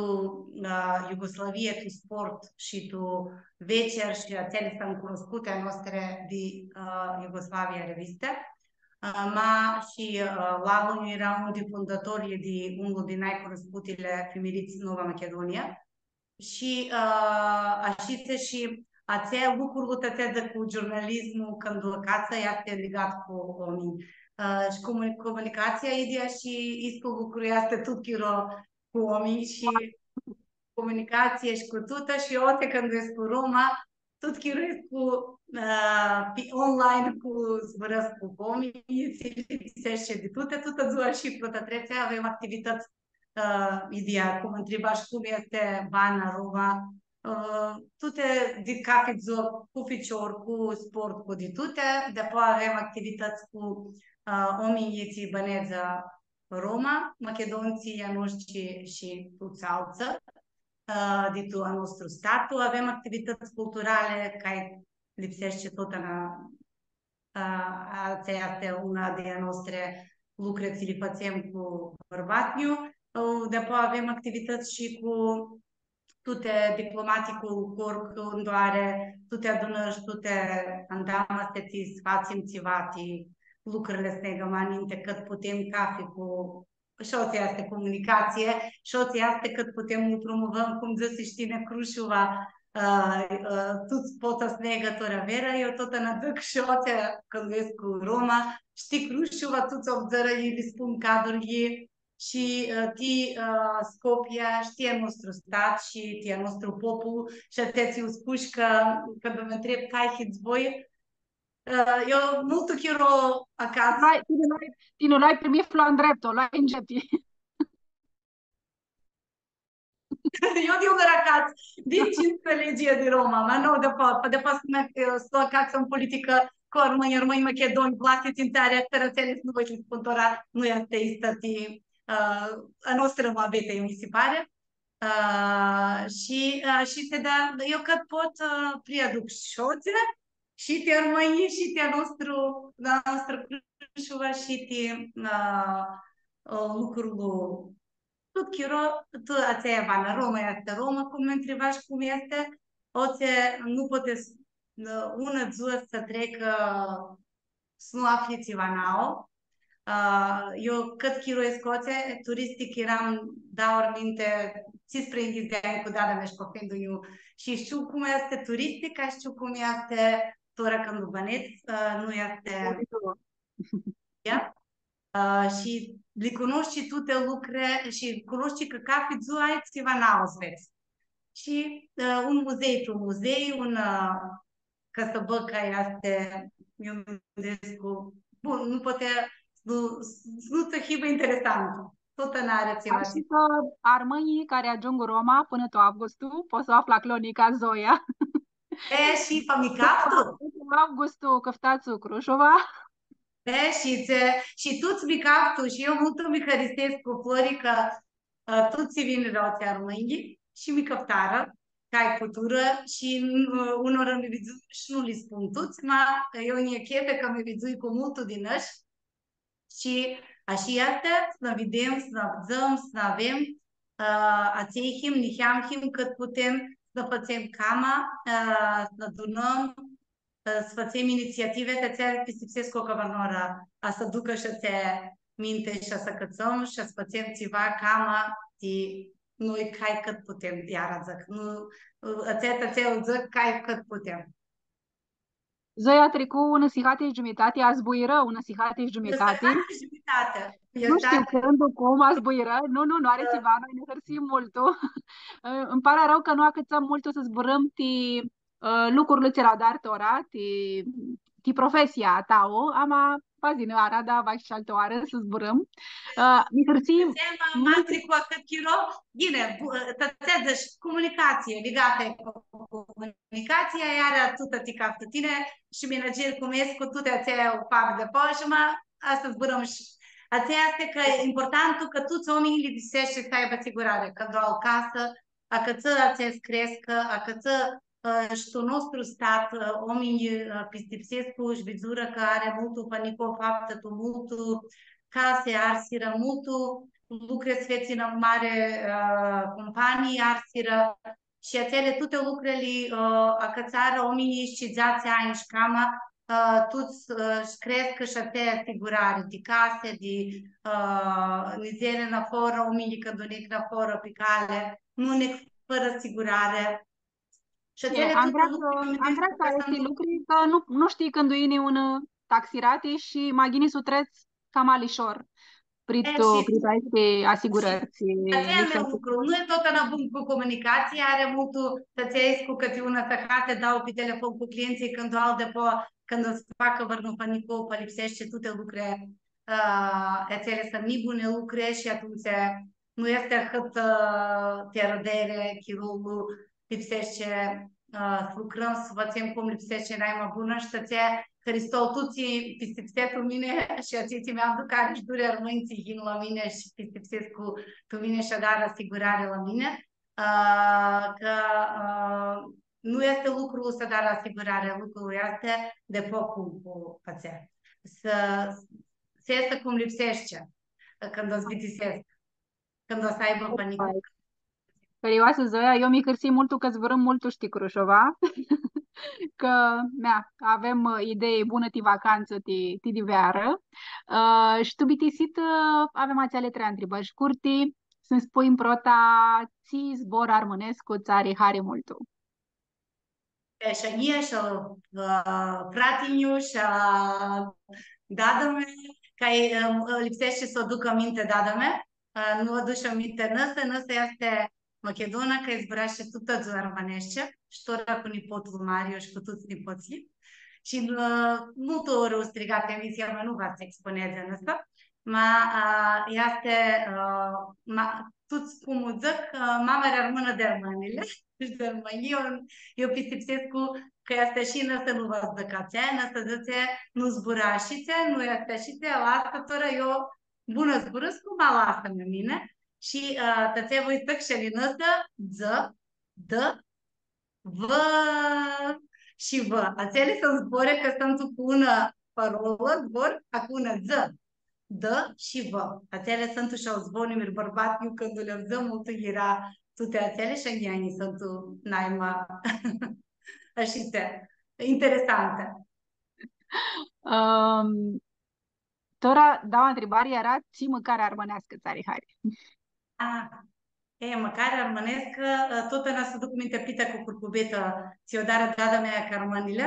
ã, Iugoslavia, tu sport shi tu veceri shi atseali suntu cunuscuti a noastri di, ã, Iugoslavia reviste. Ã, ma shi, ã, lalu eara un di fundatorlji di unlu di nai cunuscutili fimirits Nova Machidunia. Shi, ã, ashitsi shi atsea lucrul, ta s-dzãc, cu giurnalismul, cãndu acasã easti ligat cu oaminj. Ã, shi comu-, comunicatsia, idyea shi aestu lucru easti tut chiro cu oaminj shi comunicatsia shi cu tutã, shi eu, oti cãndu escu Roma, tut chiro escu, ã, pi online cu, zburãscu cu oaminj, tsi lipseashti di tuti, tutã dzua shi prota treatsi avem activitãts, ã, idyea, cum ntribash cum easti bana Roma, ã, tuti di cafi dzuã, cu ficiori, cu sport, cu di tuti, dapoaia avem activitãts cu, ã, oaminjlji tsi bãneadzã Roma, machidonjlji a noshtri shi tuts altsã, ã, di tu a nostru statu, avem activitãts culturali, cari lipseashti totna, ã, atsea easti unã di a noastri lucri tsi li fãtsem cu bãrbatlu. Ã, dapoaia avem activitãts shi cu tuti diplomaticul cor, cãndu ari tuti adunãri, tuti andamati, tsi s-fãtsem tsiva ti lucrili s-nã neagã ma ninti, cãt putem cafi cu shi atsea easti comunicatsia, shi atsea easti cãt putem s-promovãm, cum dzãsi shi tini, Crushuva, ã, ã, tuts pot s-neagã tora veara, eu totna dzãc shi atsea cãndu escu Roma, shi ti Crushuva, tuts avdzãrã, lji li spun cadurlji, shi, ã, ti, ã, Scopia, shi ti a nostru stat, shi ti a nostru popul, shi atsea tsi u spush cã, cãndu mi ntreb, cai hits voi, Ã, eu multu chiro acasã. Ti nu l-ai, ti nu l-ai, ti nu l-ai primit flan dreptu, l-ai ãngiati. Eu di unã acasã, di cintsprãdzatsi di Roma, ma nu, di-apoa, di-apoa s-, ã, s-, acasã tu politicã cu armãnj, armãnj machidonj, vlasti tsi ntsearã, tsi nu voi s-spun tora, nu easti aestã ti, ã, a noastrã muabeti, mi si pari. Ã, shi, ã, shi ti da, eu cãt pot, ã, priaduc shi otsi, shi ti armãnj, shi ti a nostru, a noastrã Crushuva, shi ti, ã, ã, lucrul, tut chiro, tu atsea bana, Roma easti Roma, cum mi ntribash cum easti, otsi nu poati s-, ã, unã dzuã s-treacã s-nu afli tsiva nau. Ã, eu cãt chiro escu otsi, turistic earam, dau ori aminti, tsisprãyinghits di anj cu dada mea shi cu afendu-nju. Shi shtiu cum easti turistic, ca shtiu cum easti tora cãndu bãnedz, ã, nu easti. Ia? Ã, shi li cunoshti tuti lucri shi cunoshti cã cafi dzuã ai tsiva nau s-vedz. Shi, ã, un muzei tu muzei, un, ã, cãsãbã ca easti, eu mi gãndescu, bun, nu poati s-nu, s-nu tsã hibã interesant. Tutã nã ari tsiva. Shi cã armãnjlji cari agiungu Roma pãnã tu avgustu, pot s-u aflã aclo nica Zoia. E, shi pa mi caftu? Tu avgustu cãftats Crushuva. E, shi tsi, shi tuts mi caftu, shi eu multu mi hãrisescu cu Flori cã, ã, tuts tsi vinirã otsi armãnjlji shi mi cãftarã, cai puturã, shi, ã, unora mi vidzui shi nu li spun tuts, ma eu nj-e chefe cã mi vidzui cu multu di nãsh. Shi ashi easti, s-nã videm, s-nã avdzãm, s-nã avem, ã, atselj him, niheam him, cãt putem, s-nã fãtsem cama, ã, s-nã adunãm, ã, s-fãtsem initsiative, ti atsea pistipsescu cã va nã ora, a s-aducã shi atsea minti shi a s-acãtsãm shi a s-fãtsem tsiva cama ti noi cai cãt putem, iara dzãc, nu, atsea, atsea dzãc cai cãt putem. Zoia, tricu unã sihati shi giumitati, a, zbuirã unã sihati shi giumitati. Unã sihati shi giumitati. Nu shtiu cãndu, cum a zbuirã. Nu, nu, nu ari tsiva, noi nã hãrsim multu. Ãnj pari arãu cã nu acãtsãm multu s-zburãm ti, ã, lucrul tsi lu adari tora, ti, ti profesia a ta, ama, va yinã arada, va shi altã oarã s-zburãm. Ã, mi hãrsim. Tema multu. Matricu, cã chiro, ghini, bu-, ta, ti dzãsh, comunicatsia, ligatã cu comunicatsia, iara tutã ti caftã tini, shi manager cum escu, tuti atselj u fac di-apoa, ma, aestã zburãm shi. Atsea easti cã e important cã tuts oaminjlji lipseashti s-aibã asigurari, cãndu au casã, acãtsã atsea s-creascã, acãtsã, ã, shi tu nostru stat, ã, oaminjlji, ã, pistipsescu shi vidzurã cã ari multu pãnicu faptã tu multu, casi arsirã, multu lucri s-featsi nã mari, ã, cumpanii arsirã, shi atseali tuti lucrili, ã, acãtsarã oaminjlji shi dzatsi anj shi cama, ã, tuts, ã, sh-creascã shi atsea asigurari di casi, di, ã, nidzeri nafoarã, oaminjlji cãndu nec nafoarã pi cali, nu nec fãrã asigurari. Shi atseali tuti lucri, am vrea s-, am vrea s-ai aesti lucri, cã nu, nu shtii cãndu yini unã taxirati shi ma ghini s-u trets cama lishor. Prit, e, shi prit aesti asigurãri, shi atsea e lucru. Nu e tut ana bun cu comunicatsia, ari multu, ti atsea escu cãti unã sãhati, dau pi telefon cu clientslji, cãndu au di-apoa, cãndu s-facã vãrnu pãnicu, pistipseashti tuti lucri, ã, atseali suntu nibuni lucri shi atumtsea nu easti ahãt, ã, ti arãderi, chirolu, lipseashti, ã, s-lucrãm, s-fãtsem cum lipseashti nai ma bunã, shi ti atsea hãristu tuts tsi pistipsescu tu mini shi atselj tsi mi aduc cari shi duri armãnj tsi yin la mini shi pistipsescu tu mini shi adarã asigurari la mini, ã, cã, ã, nu easti lucrul s-adarã asigurari, lucrul easti di-apoa cu atsea. S-, s-easã cum lipseashti, cãndu s-bitisescu. Cãndu va s-aibã pãnicu. Hãrioasã Zoia, eu mi hãrsii multu cã zburãm multu shi ti Crushuva, cã, mea, avem, ã, idei bunã ti vacantsã, ti, ti di vearã. Ã, shi tu bitisitã, ã, avem atseali trei ntribãri shcurti. S-nji spunj prota, tsi zbor armãnescu tsã ari hari multu? E, shi a njia, shi a, ã, frati-nju, shi a dada mea, cã, ã, lipseashti s-u aduc aminti dada mea, ã, nu u adush aminti nãsã, nãsã easti machidona, cã zburashti tutã dzua armãneashti, shi tora cu nipotlu Mario shi cu tuts nipotslji. Shi, ã, multu ori u striga pi emisia, ma nu va s-expunedz anãsta. Ma, ã, easti, ã, ma, tuts cum u dzãc, ã, mama eara armãnã di armãnjlji. Shi di armãnjlji, eu, eu pistipsescu cã easti shi anãsta, nu va s-dzãc atsea, anãsta dzãtsi, nu zbura ashitsi, nu easti ashitsi, alasã tora, eu bunã zburãscu, ma alasã-mi mini. Shi, ã, ti atsea voi s-dzãc shi ali anãsta, dzã, dã, vã shi vã. Atseali suntu zbori, cã suntu cu unã parolã, zbor, a cu unã dzã, dã shi vã. Atseali suntu shi al zbonimir bãrbat, iu cãndu li avdzã multu, eara tuti atseali shi a njia nji suntu naima ashitsi, interesanti. Ãm, tora, daua ntribari eara, tsi mãcari armãneascã tsã ari hari? A, e, mãcari armãnescã, ã, tut nã s-aduc minti pita cu curcubetã, tsi u adarã dada mea ca armãnjlji,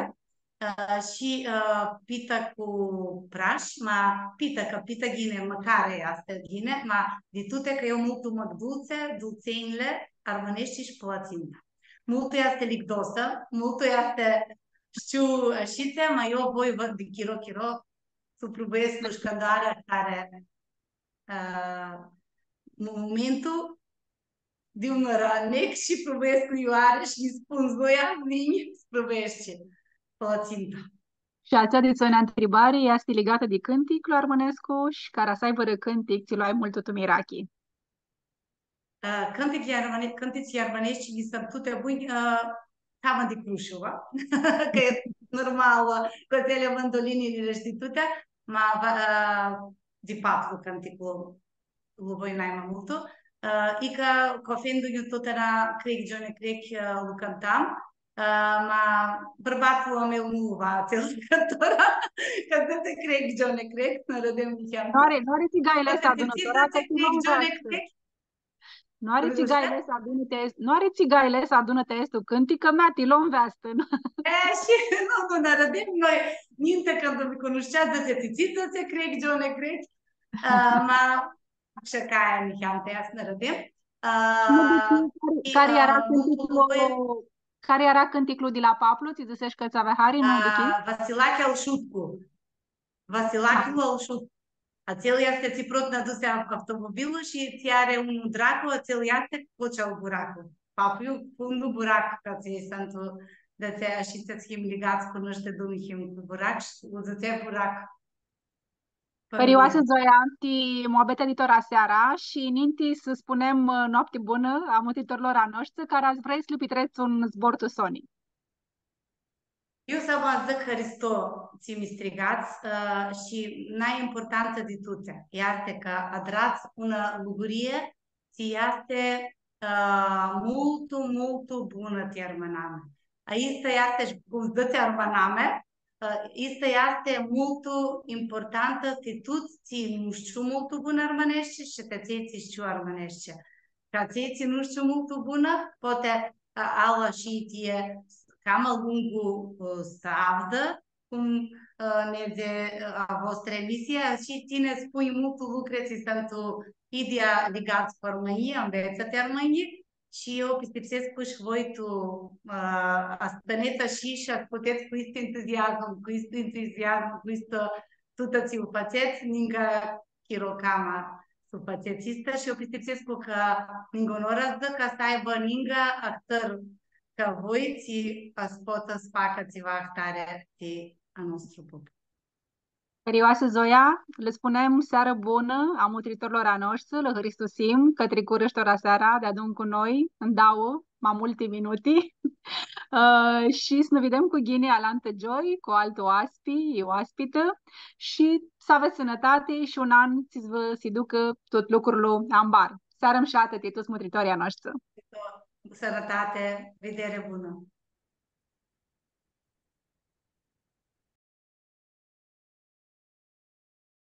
ã, shi, ã, pita cu prash, ma pita, cã pita ghini, mãcari easti ghini, ma di tuti cã eu multu mãc dultsi, dultsenjli armãneshti shi pãlatsinta. Multu easti ligdosã, multu easti, shtiu, ashitsi, ma eu voi vãd di chiro, chiro, s-u prubescu shi cãndu ari, ari, ã, momentul di unã ora nec shi prubescu iarã shi nji spun, Zoia, vinj, s-prubeshti pãlatsinta. Shi atsea dit soni ntribari easti ligatã di cãnticlu armãnescu shi cara s-ai vãrã cãntic tsi lu ai multu tu mirachi. Ã, cãnticlji armãne-, cãnticlji armãneshti nji suntu tuti bunj, ã, cama di Crushova, cã e normal, ã, cu atseali mandolinili shi tuti, ma va, ã, di Paplu cãnticlu lu voi naima multu. Ã, icã cu afendu-nju tut eara Crec, Gione, crec, ã, lu cãntam, ã, ma bãrbatlu a meu nu lu va atsel cãntor, cã dzãtsi Crec, Gione, crec, nã arãdem niheamã. Nu ari, nu ari tsi gai lesa adunã tora, cã tsi nu crec, Gione, crec. Nu ari tsi gai lesa adunã ti aestu, nu ari tsi gai lesa adunã ti aestu cãntic, cã mea ti lo nveastã, nu? E, shi nu, nu, nã arãdem noi, ninti cãndu mi cunushtsea, dzãtsea, ti tsi, dzãtsea, crec, Gione, crec. Ã, ma, ashi cã aia niheamã ti atsea nã arãdem. Ã, cari, cari eara cãnticlu, cari eara cãnticlu di la Paplu, tsi dzãseshi cã tsã avea hari, nu duchii? Ã, Vasilachi al Shutcu. Vasilachi al Shutcu. Atsel easti tsi prot nã dusi a-, automobilul shi tsi ari un dracu, atsel easti cu cel buracu. Paplu cu un burac, cã tsi suntu, di atsea shi tsi him ligats cu noi, di iu him cu burac shi cu dzãtsea burac. Hãrioasã Zoia, ti muabetea di tora seara shi ninti s-spunem, ã, noapti bunã a mutritorlor a noshtri, cara s-vrei s-lã pitrets un zbor tu soni. Eu s-vã dzãc haristo tsi mi strigats, ã, shi nai importantã di tuti easti cã adrats unã lugurii tsi easti, ã, multu, multu bunã ti armãnami. Aestã easti, shi cum dzãtsi armãnami, ã, aestã easti multu importantã ti tuts tsi nu shtiu multu bunã armãneashti shi ti atselj tsi shtiu armãneashti. Cã atselj tsi nu shtiu multu bunã, poati, ã, ala shi ti cama lungu, ã, s-avdã, cum, ã, nidze, ã, a voastrã emisia, shi tini spunj multu lucri tsi suntu idyea ligats cu armãnjlji, anvetsã ti armãnjlji, shi eu pistipsescu cã shi voi tu, ã, s-stãnets shi, shi s-putets cu istu entuziasm, cu istu entuziasm, cu istu, tutã tsi u fãtsets, ninga chiro cama s-u fãtsets aestã, shi eu pistipsescu cã ningunã oarã s-dzãc cã s-aibã ninga ahtãri ca voi tsi s-poatã s-facã tsiva ahtari ti a nostru public. Hãrioasã Zoia, lã spunem searã bunã a mutritorlor a noshtri, lã hãristusim cã tricurã shi tora seara deadun cu noi, ndauã, ma multi minuti. Ã, shi s-nã videm cu ghini alantã gioi, cu altu oaspi, oaspitã, shi s-avets sãnãtati shi un an tsi s-vã si ducã tut lucrul ambar. Searã mushatã ti tuts mutritorlji a noshtri. Sãnãtati, videri bunã!